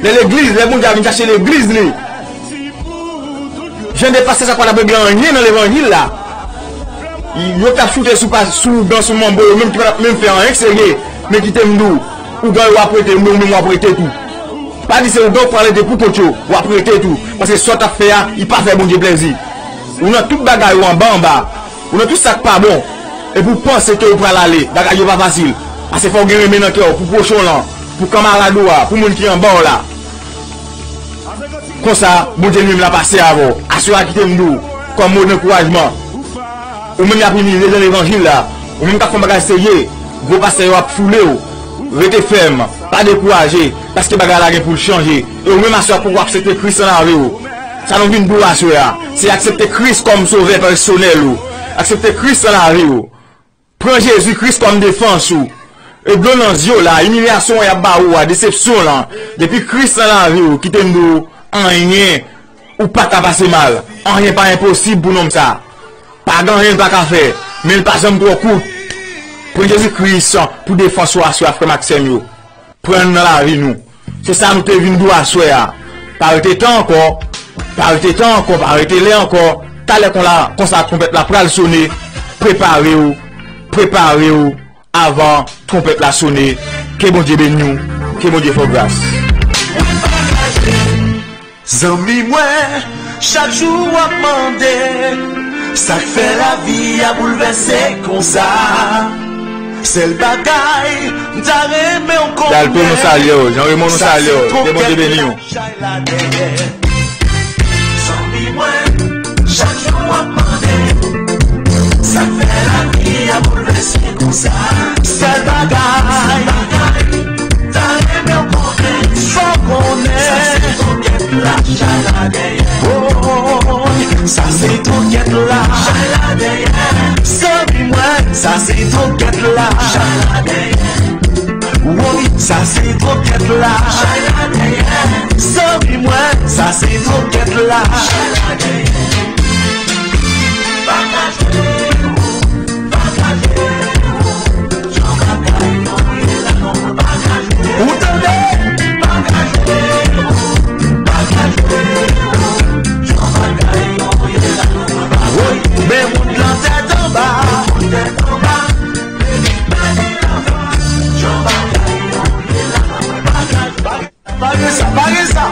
lè legliz, lè Bondye a vin chache legliz li, jan de pastè sa pa t ap regle anyen nan levanjil la. Yo t ap choute sou pa, sou ougan, sou manbo, yo menm ki pa t ap menm fè anyen k serye. Men kite m di w, ougan yo ap rete, men ou menm w ap rete tou. Pa di se ougan w pral rete pou kont yo, w ap rete tou. Paske sa w t ap fè a, li pa fè Bondye plèzi. Ou nan tout bagay ou anba anba. Ou nan tout sa k pa bon. Epi w panse ke ou pral ale. Bagay yo pa fasil. Paske fò w gen renmen nan kè w pou pwochen w lan, pou kanmarad ou a, pou moun ki anba w la. Konsa, Bondye li menm l ap pase avè w. Aswè a kite m di w, kòm mo dankourajman, ou menm y ap imilye nan levanjil la, ou menm k ap fè yon bagay serye, gwo pastè yo ap foule w. Rete fèm, pa dekouraje, paske bagay la gen pou l chanje. E ou menm aswè a poko aksepte Kris nan lavi w. Sa nou vin di w aswè a, se aksepte Kris kòm sovè pèsonèl ou. Aksepte Kris nan lavi w. Pran Jezi Kris kòm defans ou. E dlo nan zye w la, imilyasyon y ap ba ou a, desepsyon lan. Depi Kris nan lavi w, kite m di w, anyen ou pa ka pase mal. Anyen pa enposib pou nonm sa. Pa gen anyen l pa ka fè. Men l pa janm twò kout. Pran Jezi Kris pou defans ou aswè a, frè m ak sè m yo. Pran l nan lavi nou. Se sa nou te vin di w aswè a. Pa rete tan ankò, pa rete tan ankò, pa rete lè ankò. Talè kon la, konsa twonpèt la pral sone. Prepare w, prepare w avan twonpèt la sone. Ke Bondye beni w, ke Bondye fè w gras. Zanmi mwen, chak jou w ap mande, sa k fè lavi a boulvèse konsa? Sèl bagay m ta renmen w konnen. Dalton, nou salye w. Jean Raymond, nou salye w. Ke Bondye beni w. Chay la dèyè. Zanmi mwen, chak jou w ap mande, sa k fè lavi a boulvèse konsa? Sèl bagay, sèl bagay m ta renmen w konnen. Fò w konnen. Sa se twonpèt la, chay la dèyè. Woy, sa se twonpèt la. Chay la dèyè. Zanmi mwen, sa se twonpèt la. Chay la dèyè. Woy, sa se twonpèt la. Chay la dèyè. Zanmi mwen, sa se twonpèt la. Chay la dèyè. Ou tande? Woy, men moun lan tèt anba. Pa gen sa, pa gen sa.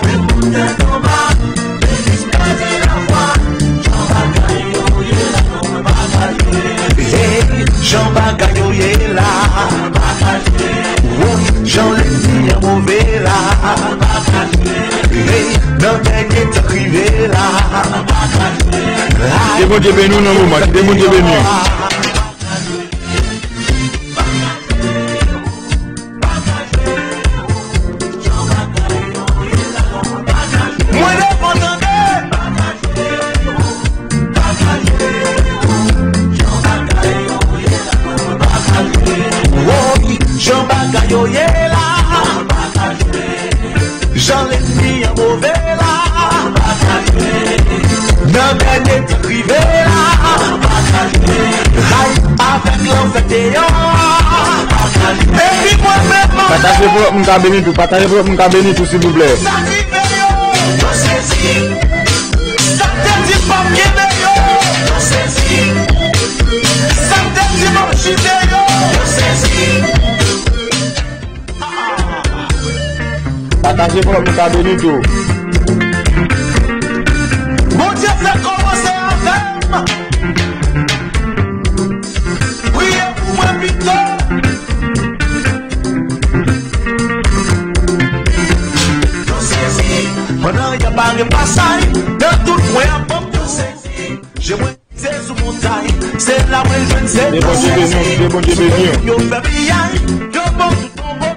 Hey, jan bagay yo ye la. Woy, jan lènmi an move la. Hey, nan dènye tan k rive la. Ke Bondye beni w nan moman, ke Bondye beni w. Mwen devan tande. Woy, jan bagay yo ye la. Jan lènmi an move la. Nan dènye tan k rive la. Ay, avèk lanfè deyò. Epi mwen menm. Pataje pou lòt moun ka beni tou. Pataje pou lòt moun ka beni tou, silvouplè. Sa k rive yo, yo sezi. Sa k te di p ap kenbe yo, yo sezi. Sa k te di m ap chite yo, yo sezi. Pataje pou lòt moun ka beni tou. Bondye fè kòmanse avè m. Priye pou mwen pito. Yo sezi. Pandan y ap bare pasaj, nan tout mwen ap ban m yo sezi. Je mwen. Se sou montay, Se la mwen jwenn se ke Bondye beni w, ke Bondye beni w. Yo fè piyay, yo bon tout bon bon.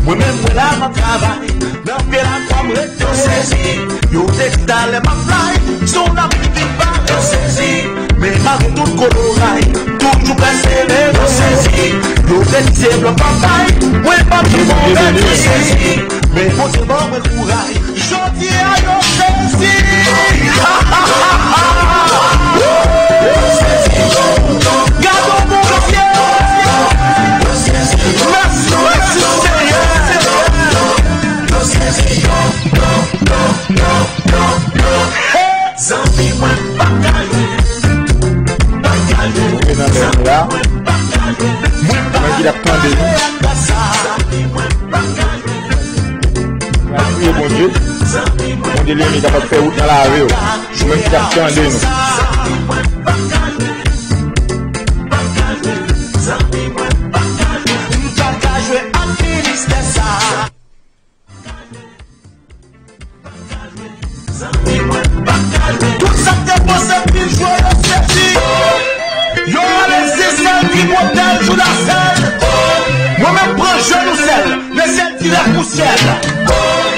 Mwen menm mwen la m ap travay. Nan pye lakwa m ret yo sezi. Yo te di talè m ap fly. Son la m vin pa yo sezi. Men malgre tout koloray, toujou pèsevere yo sezi. Yo te di se blan papay. Mwen pa vin konvèti yo sezi. Men Bondye ban mwen kouray. Jodi a yo sezi. Gade Bondye. Mèsi, mèsi Senyè. Zanmi mwen pa ka jwenn. Pa ka jwenn. Zanmi mwen pa ka jwenn. Mwen ki t ap tande nou. Zanmi mwen pa ka jwenn. N ap priye Bondye. Bondye li menm li kapab fè wout nan lavi w. Ou menm ki t ap tande nou. Tout sa k te posib vin jwe yo sezi. Yo rele se sèl ki pwotèj ou la sèl. Mwen menm pran jenou sèl, men sèl ki lè pou syèl.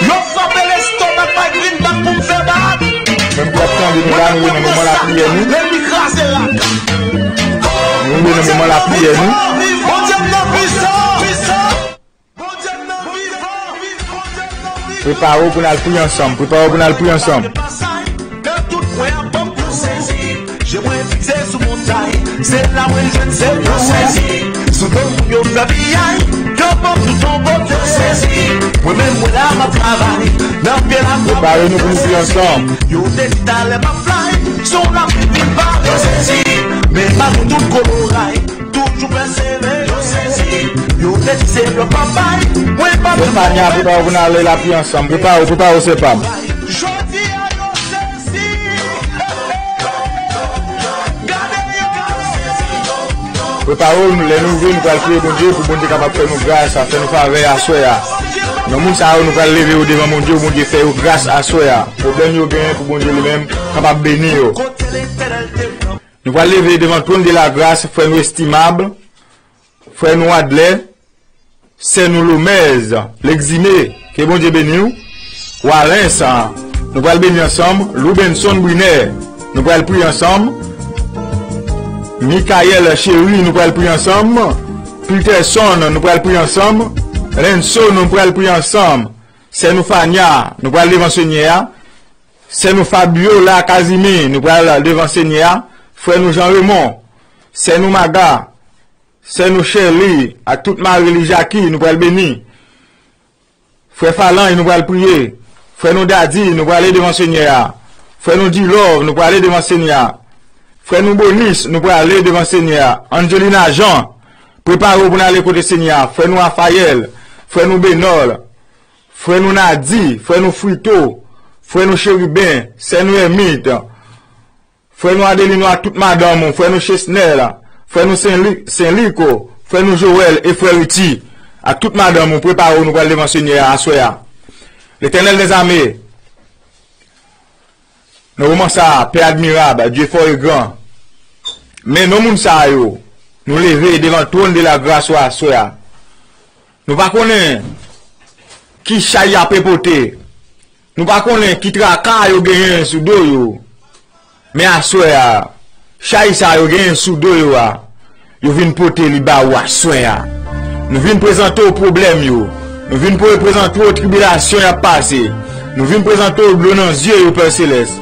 Yo frape lestomak bay greenback pou m fè bak. Menm pou ap tande nou la, nou ye nan moman lapriyè nou. Lènmi kraze rak. Nou ye nan moman lapriyè nou. Bondye m nan pwisan. Prepare w pou n al priye ansanm. Prepare w pou n al priye ansanm. Je mwen fikse sou montay. Se la mwen jwenn se yo sezi. Sou do moun yo fè piyay. Yo ban tout yon kote sezi. Mwen menm mwen la m ap travay. Nan pye la prepare nou pou nou priye ansanm. Yo te di talè m ap fly. Son la vin pa yo sezi. Men malgre tout koloray. Toujou pèsevere yo sezi. Yo te di se blan papay. Mwen pa vin konvèti. Prepare w pou n al lapriyè ansanm. Prepare w, prepare w, se pa m. Jodi a yo sezi. Gade yo. Prepare w, lè nou vini, nou pral priye Bondye pou Bondye kapab fè nou gras, fè nou favè aswè a. Nan moun sa yo, nou pral leve yo devan Bondye, pou Bondye fè yo gras aswè a. Pwoblèm yo genyen pou Bondye li menm kapab beni yo. Nou pral leve devan twòn de lagras, frè nou Estimab, frè nou Adlè, sè nou Lomèz, Legzime, ke Bondye beni w. Walens, nou pral beni ansanm. Loubenson Brinè, nou pral priye ansanm. Mikayèl Cheri, nou pral priye ansanm. Pitèson, nou pral priye ansanm. Lenso, nou pral priye ansanm. Sè nou Fania, nou pral devan Senyè a. Sè nou Fabiola Kazimi, nou pral devan Senyè a. Frè nou Jan Remon, sè nou Maga, sè nou Chèli ak tout mari li Jaki, nou pral beni. Frè Falanj, nou pral priye. Frè nou Dadi, nou prale devan Senyè a. Frè nou Dilòv, nou prale devan Senyè a. Frè nou Bonis, nou prale devan Senyè a. Angelina Jean, prepare w pou n ale kote Senyè a. Frè nou Rafayèl, frè nou Benòl, frè nou Nadi, frè nou Frito, frè nou Cheriben, sè nou Èmit, frè nou Adelino ak tout madanm ou, frè nou Chesnèl, frè nou Senli-, Senliko, frè nou Joèl e frè Riti, ak tout madanm ou, prepare w, nou pral devan Senyè a aswè a. Letènèl dèzame, nan moman sa a, Pè admirab, Dye fò e gran, men non moun sa yo, nou leve devan twòn de lagras ou aswè a. Nou pa konnen ki chay y ape pote. Nou pa konnen ki traka yo genyen sou do yo. Men aswè a, chay sa yo genyen sou do yo a, yo vin pote li ba ou aswè a. Nou vin prezante w pwoblèm yo. Nou vin pre-, prezante w tribilasyon y ap pase. Nou vin prezante w dlo nan zye yo, Pè Selès.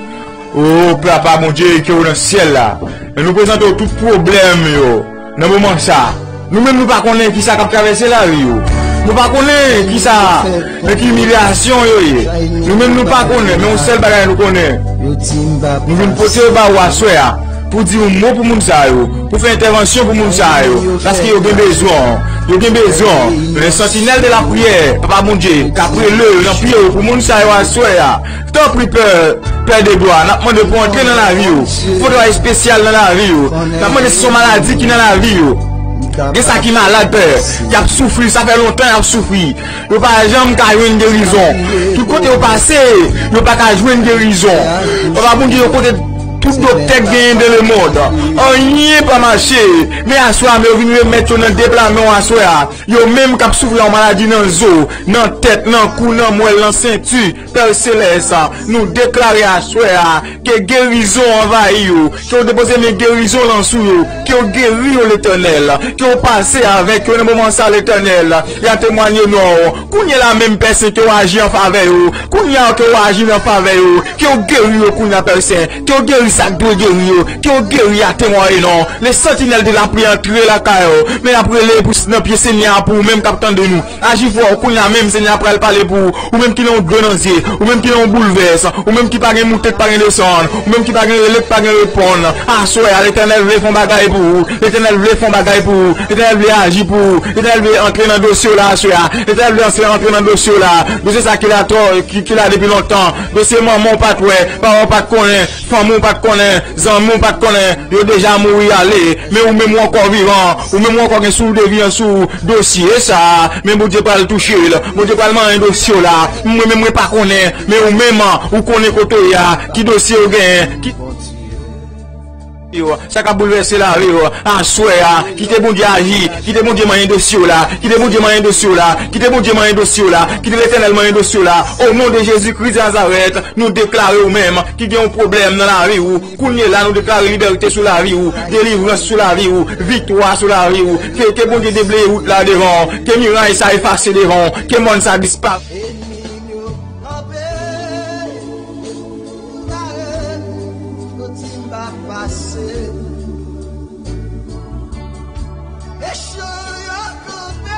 O, Papa Bondye ki ou nan syèl la, men nou prezante w tout pwoblèm yo nan moman sa. Nou menm nou pa konnen kisa k ap travèse lavi yo. Nou pa konnen kisa, nan ki imilyasyon yo ye. Nou menm nou pa konnen, men yon sèl bagay nou konnen. Nou vin pote yo ba ou aswè a, pou di yon mo pou moun sa yo, pou fè entèvansyon pou moun sa yo, paske yo gen bezwen, yo gen bezwen. Men Sentinèl de la priyè, Papa Bondye, k ap rele nan pye w pou moun sa yo aswè a. Tanpri, Pè, Pè de glwa, n ap mande pou antre nan lavi yo. Fè yon travay espesyal nan lavi yo. N ap mande si se yon maladi ki nan lavi yo. Gen sa ki malad, Pè, y ap soufri, sa fè lontan y ap soufri. Yo pa janm ka jwenn gerizon. Tout kote yo pase, yo pa ka jwenn gerizon. Papa Bondye, yon kote Tout doktè k genyen nan lemonn, anyen pa mache. Men aswè a, men yo vin remèt yo nan de pla men w aswè a. Yo menm k ap soufri yon maladi nan zo, nan tèt, nan kou, nan mwèl, nan senti, Pè Selès, nou deklare aswè a ke gerizon anvayi yo, ke w depoze men gerizon lan sou yo, ke w geri yo, Letènèl, ke w pase avèk yo nan moman sa, Letènèl. Y a temwanye non. Kounye la menm, Pè Sen, ke w aji an favè yo. Kounye a, ke w aji nan favè yo. Ke w geri yo kounye a, Pè Sen. Ke w geri sa k dwe geri yo. Ke w geri a temwanye non. Le santinèl de lapri antre lakay ou. Men n ap rele pou, nan pye Senyè a pou ou menm k ap tande nou. Aji fò kounye a menm, Senyè a pral pale pou ou. Ou menm ki nan yon dlo nan zye. Ou menm ki nan yon boulvès. Ou menm ki pa gen moute, pa gen desann. Ou menm ki pa gen rele, pa gen reponn. Aswè a, Letènèl vle fè yon bagay pou ou. Letènèl vle fè yon bagay pou ou. Letènèl vle aji pou ou. Letènèl vle antre nan dosye w la aswè a. Letènèl vle antre, antre nan dosye w la. Dosye sa ki la twò, ki, ki la depi lontan. Dosye manman w pa t wè, papa w pa t konnen, fanmi w pa t konnen, zanmi w pa t konnen. Yo deja mouri ale. Men ou menm ou ankò vivan. Ou menm ou ankò gen souf de vi an sou dosye sa. Men Bondye pral touche l. Bondye pral manyen dosye w la. Mwen menm mwen pa konnen. Men ou menm ou konnen kote w ye a. Ki dosye w genyen. Ki yo, sa k ap boulvèse lavi yo, aswè a, kite Bondye aji, kite Bondye manyen dosye w la, kite Bondye manyen dosye w la, kite Bondye manyen dosye w la, kite Letènèl manyen dosye w la. O non de Jezi Kris de Nazarèt, nou deklare ou menm ki gen yon pwoblèm nan lavi ou, kounye la nou deklare libète sou lavi ou, delivrans sou lavi ou, viktwa sou lavi ou. Ke, ke Bondye debleye wout la devan w, ke miray sa efase devan w, ke mòn sa disparèt. Enmi m yo kanpe, m bare, yo di m pa pase. Mechan yo kanpe.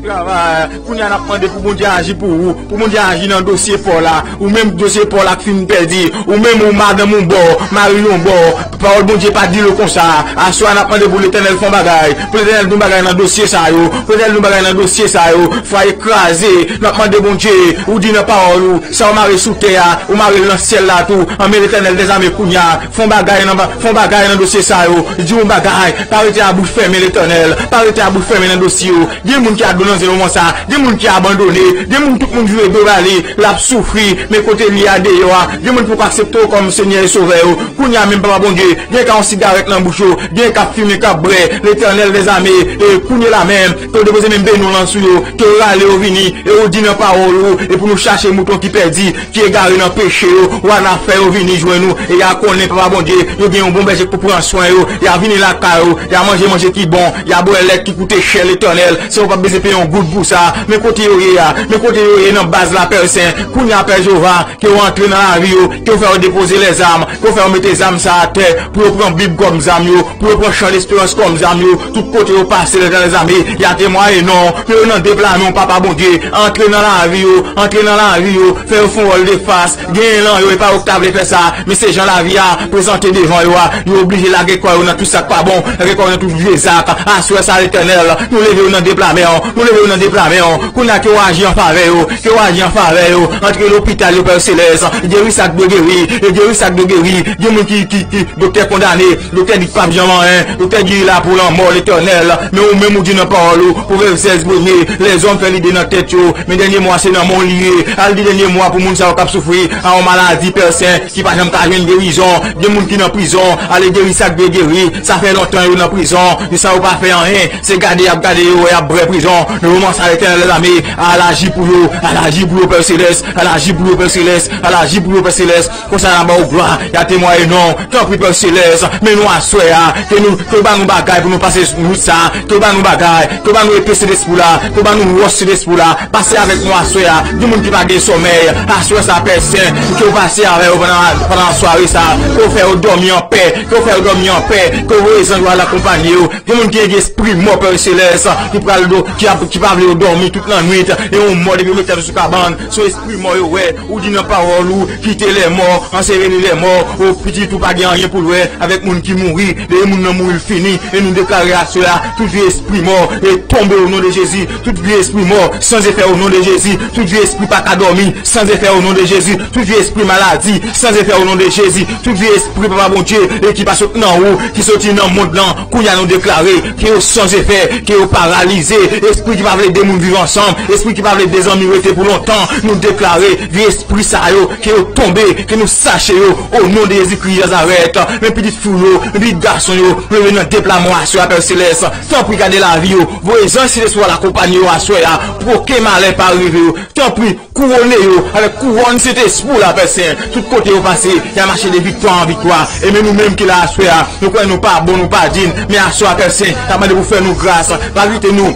Travay, kounye a n ap mande pou Bondye aji pou ou, pou Bondye aji nan dosye pa w la, ou menm dosye pa w la k fin pèdi, ou menm ou madanm yon bò, mari yon bò, pawòl Bondye pa di l konsa. Aswè a n ap mande pou Letènèl fè yon bagay, pou Letènèl di yon bagay nan dosye sa yo, pou Letènèl di yon bagay nan dosye sa yo, fwaye kraze, n ap mande Bondye, ou di nan pawòl ou, sa w mare sou tè a, ou mare l nan syèl la tou, anben Letènèl dèzame kounye a, fè yon bagay nan, fè yon bagay nan dosye sa yo, di yon bagay, pa rete a bouch fèmen Letènèl, pa rete a bouch fèmen nan dosye yo, gen moun ki a dlo nan zye nan moman sa, gen moun ki abandone, gen moun tout moun vire do ba li, l ap soufri, men kote l ye a deyò a, gen moun poko aksepte w kòm Senyè e Sovè yo, kounye a menm Papa Bondye, gen ka yon sigarèt nan bouch yo, gen k ap fimen, k ap bwè, Letènèl dèzame, e kounye la menm, ke w depoze men benou lan sou yo, ke w rale yo vini, e w di nan pawòl ou, e pou nou chache mouton ki pèdi, ki egare nan peche yo, w a n a fè yo vini jwenn ou, e y a konnen Papa Bondye, yo gen yon bon bèje k pou pran swen yo, y a vini lakay ou, y a manje manje ki bon, y a bwè lèt ki koute chè Letènèl, san yo p ap bezwen peye yon goud pou sa, men kote yo ye a, men kote yo ye nan baz la Pè Sen, kounye a Pè Jewova, ke w antre nan lavi yo, ke w fè yo depoze lèzam, ke w fè yo mete zam sa atè, pou yo pran Bib kòm zam yo, pou yo pran chan lesperans kòm zam yo, tout kote yo pase Letènèl dèzame, y a temwaye non, ke yo nan de pla men w Papa Bondye, antre nan lavi yo, antre nan lavi yo, fè yo fè yon wòl de fas, genyen lan yo, e pa yo ki ta vle fè sa, men se jan lavi a prezante devan yo a, yo oblije lage kò yo nan tout sa k pa bon, lage kò yo nan tout vye zak, aswè sa Letènèl, nou leve yo nan de pla men w, nou leve yo nan de pla men w, kounye a ke w aji an favè yo, ke w aji an favè yo, antre lopital yo Pè Selès, geri sa k dwe geri, e geri sa k dwe geri, gen moun ki, ki, ki, doktè kondane, doktè di k p ap janm anyen, doktè di la pou lanmò Letènèl, men ou menm ou di nan pawòl ou, Pwovèb sèz premye, lèzòm fè lide nan tèt yo, men dènye mo a se nan men w li ye, al di dènye mo a pou moun sa yo k ap soufri, a yon maladi Pè Sen, ki pa janm ka jwenn gerizon, gen moun ki nan prizon, ale geri sa k dwe geri, sa fè lontan yo nan prizon, men sa yo pa fè anyen, se gade y ap gade yo, y ap bwè prizon, nan moman sa Letènèl dèzame, al aji pou yo, al aji pou yo Pè Selès, al aji pou yo Pè Selès, al aji pou yo Pè Selès, konsa n a ba w glwa, y a temwaye non, tanpri Pè Selès, men nou aswè a, ke nou, ke w ba nou bagay pou nou pase wout sa, ke w ba nou bagay, ke w ba nou epe Sentespri w la, ke w ba nou wòch Sentespri w la, pase avèk nou aswè a, gen moun ki pa gen sòmèy, aswè sa Pè Sen, ke w pase avè yo pandan, pandan sware sa, ke w fè yo dòmi anpè, ke w fè yo dòmi anpè, ke w voye zanj w al akonpanye yo, gen moun ki gen espri mò Pè Selès, ki pral do, ki ap, ki pa vle yo dòmi tout lannwit, e yon mò depi yo mete tèt yo sou kabann, se yon espri mò yo wè, ou di nan pawòl ou, kite lèmò, anseveli lèmò, o pitit ou pa gen anyen pou l wè, avèk moun ki mouri, depi moun nan mouri l fini, e nou deklare aswè a, tout vye espri mò, e tonbe o non de Jezi, tout vye espri mò, san efè o non de Jezi, tout vye espri pa ka dòmi, san efè o non de Jezi, tout vye espri maladi, san efè o non de Jezi, tout vye espri Papa Bondye, e ki pa sot nan ou, ki soti nan mond lan, kounye a nou deklare, ke yo san efè, ke yo paralize, espri ki pa vle de moun viv ansanm, espri ki pa vle de zanmi rete pou lontan. Nou deklare vye espri sa yo, ke yo tonbe, ke nou sache yo, o non de Jezikri Nazarèt. Men pitit fi w yo, men pitit gason yo, leve nan deplamon aswè a, Pè Selès. Tanpri gade lavi yo, voye zanj Sentespri w al akonpaye yo aswè a, pou okenn malè pa rive yo. Tanpri, kouwone yo avèk kouwòn Sentespri w la, Pè Sen. Tout kote yo pase, y a mache de viktwa an viktwa. E men nou menm ki la aswè a, nou kwè nou pa bon, nou pa dign, men aswè a, Pè Sen, n ap mande pou fè nou gras, pa kite nou,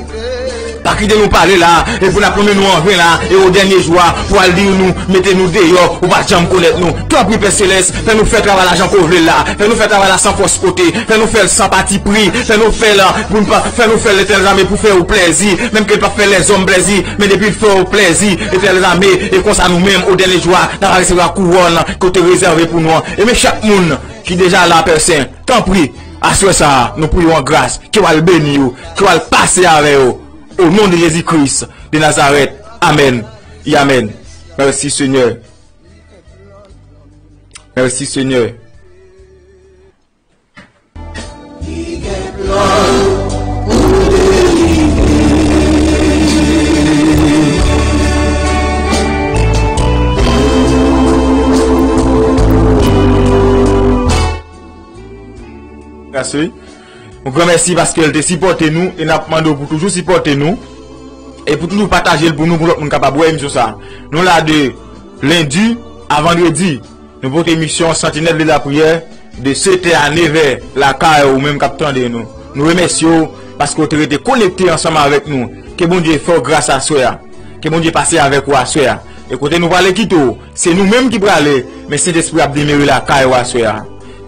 pa kite nou pale la, e pou n ap lonmen nou an ven la, e o dènye jou a, pou al di nou, mete nou deyò, ou pa janm konèt nou. Tanpri, Pè Selès, fè nou fè travay la jan ke w vle l la, fè nou fè travay la san fòs kote, fè nou fè l san patipri, fè nou fè l, pou n pa, fè nou fè l, Letènèl zame, pou fè ou plèzi, menm ke l p ap fè lèzòm plèzi, men depi l fè ou plèzi, Letènèl zame, e konsa nou menm, o dènye jou a, n ap resevwa kouwòn ke w te rezève pou nou an. E men chak moun ki deja la, Pè Sen, tanpri, aswè sa a, nou priye w an gras, ke w al beni yo, ke w al pase avè yo, o non de Jezi Kris de Nazarèt. Amèn e amèn. Mèsi, Senyè. Mèsi, Senyè. Mèsi. Yon gran mèsi paske l te sipòte nou e n ap mande w pou toujou sipòte nou e pou toujou pataje l pou nou, pou lòt moun kapab wè emisyon sa a. Nou la de lendi a vandredi. Nou pote emisyon Santinèl de Lapriyè de sèt è a nèf è lakay ou menm k ap tande nou. Nou remèsye w paske w te rete konekte ansanm avèk nou. Ke Bondye fè w gras aswè a. Ke Bondye pase avèk ou aswè a. E kote nou prale kite w, se nou menm ki prale, men Sentespri ap demere lakay ou aswè a.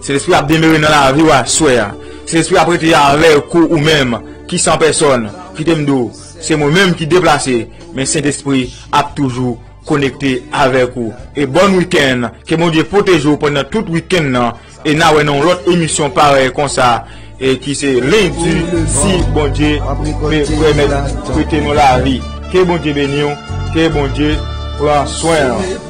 Sentespri ap demere nan lavi w aswè a. Sentespri ap rete avèk ou, ou menm ki san pèsòn. Kite m di w, se mwen menm ki deplase, men Sentespri ap toujou konekte avèk ou. E bòn wikenn. Ke Bondye pwoteje w pandan tout wikenn nan. E n a wè nan yon lòt emisyon parèy konsa, e ki se lendi, si Bondye pe-, pèmèt prete nou lavi. Ke Bondye beni w. Ke Bondye pran swen w.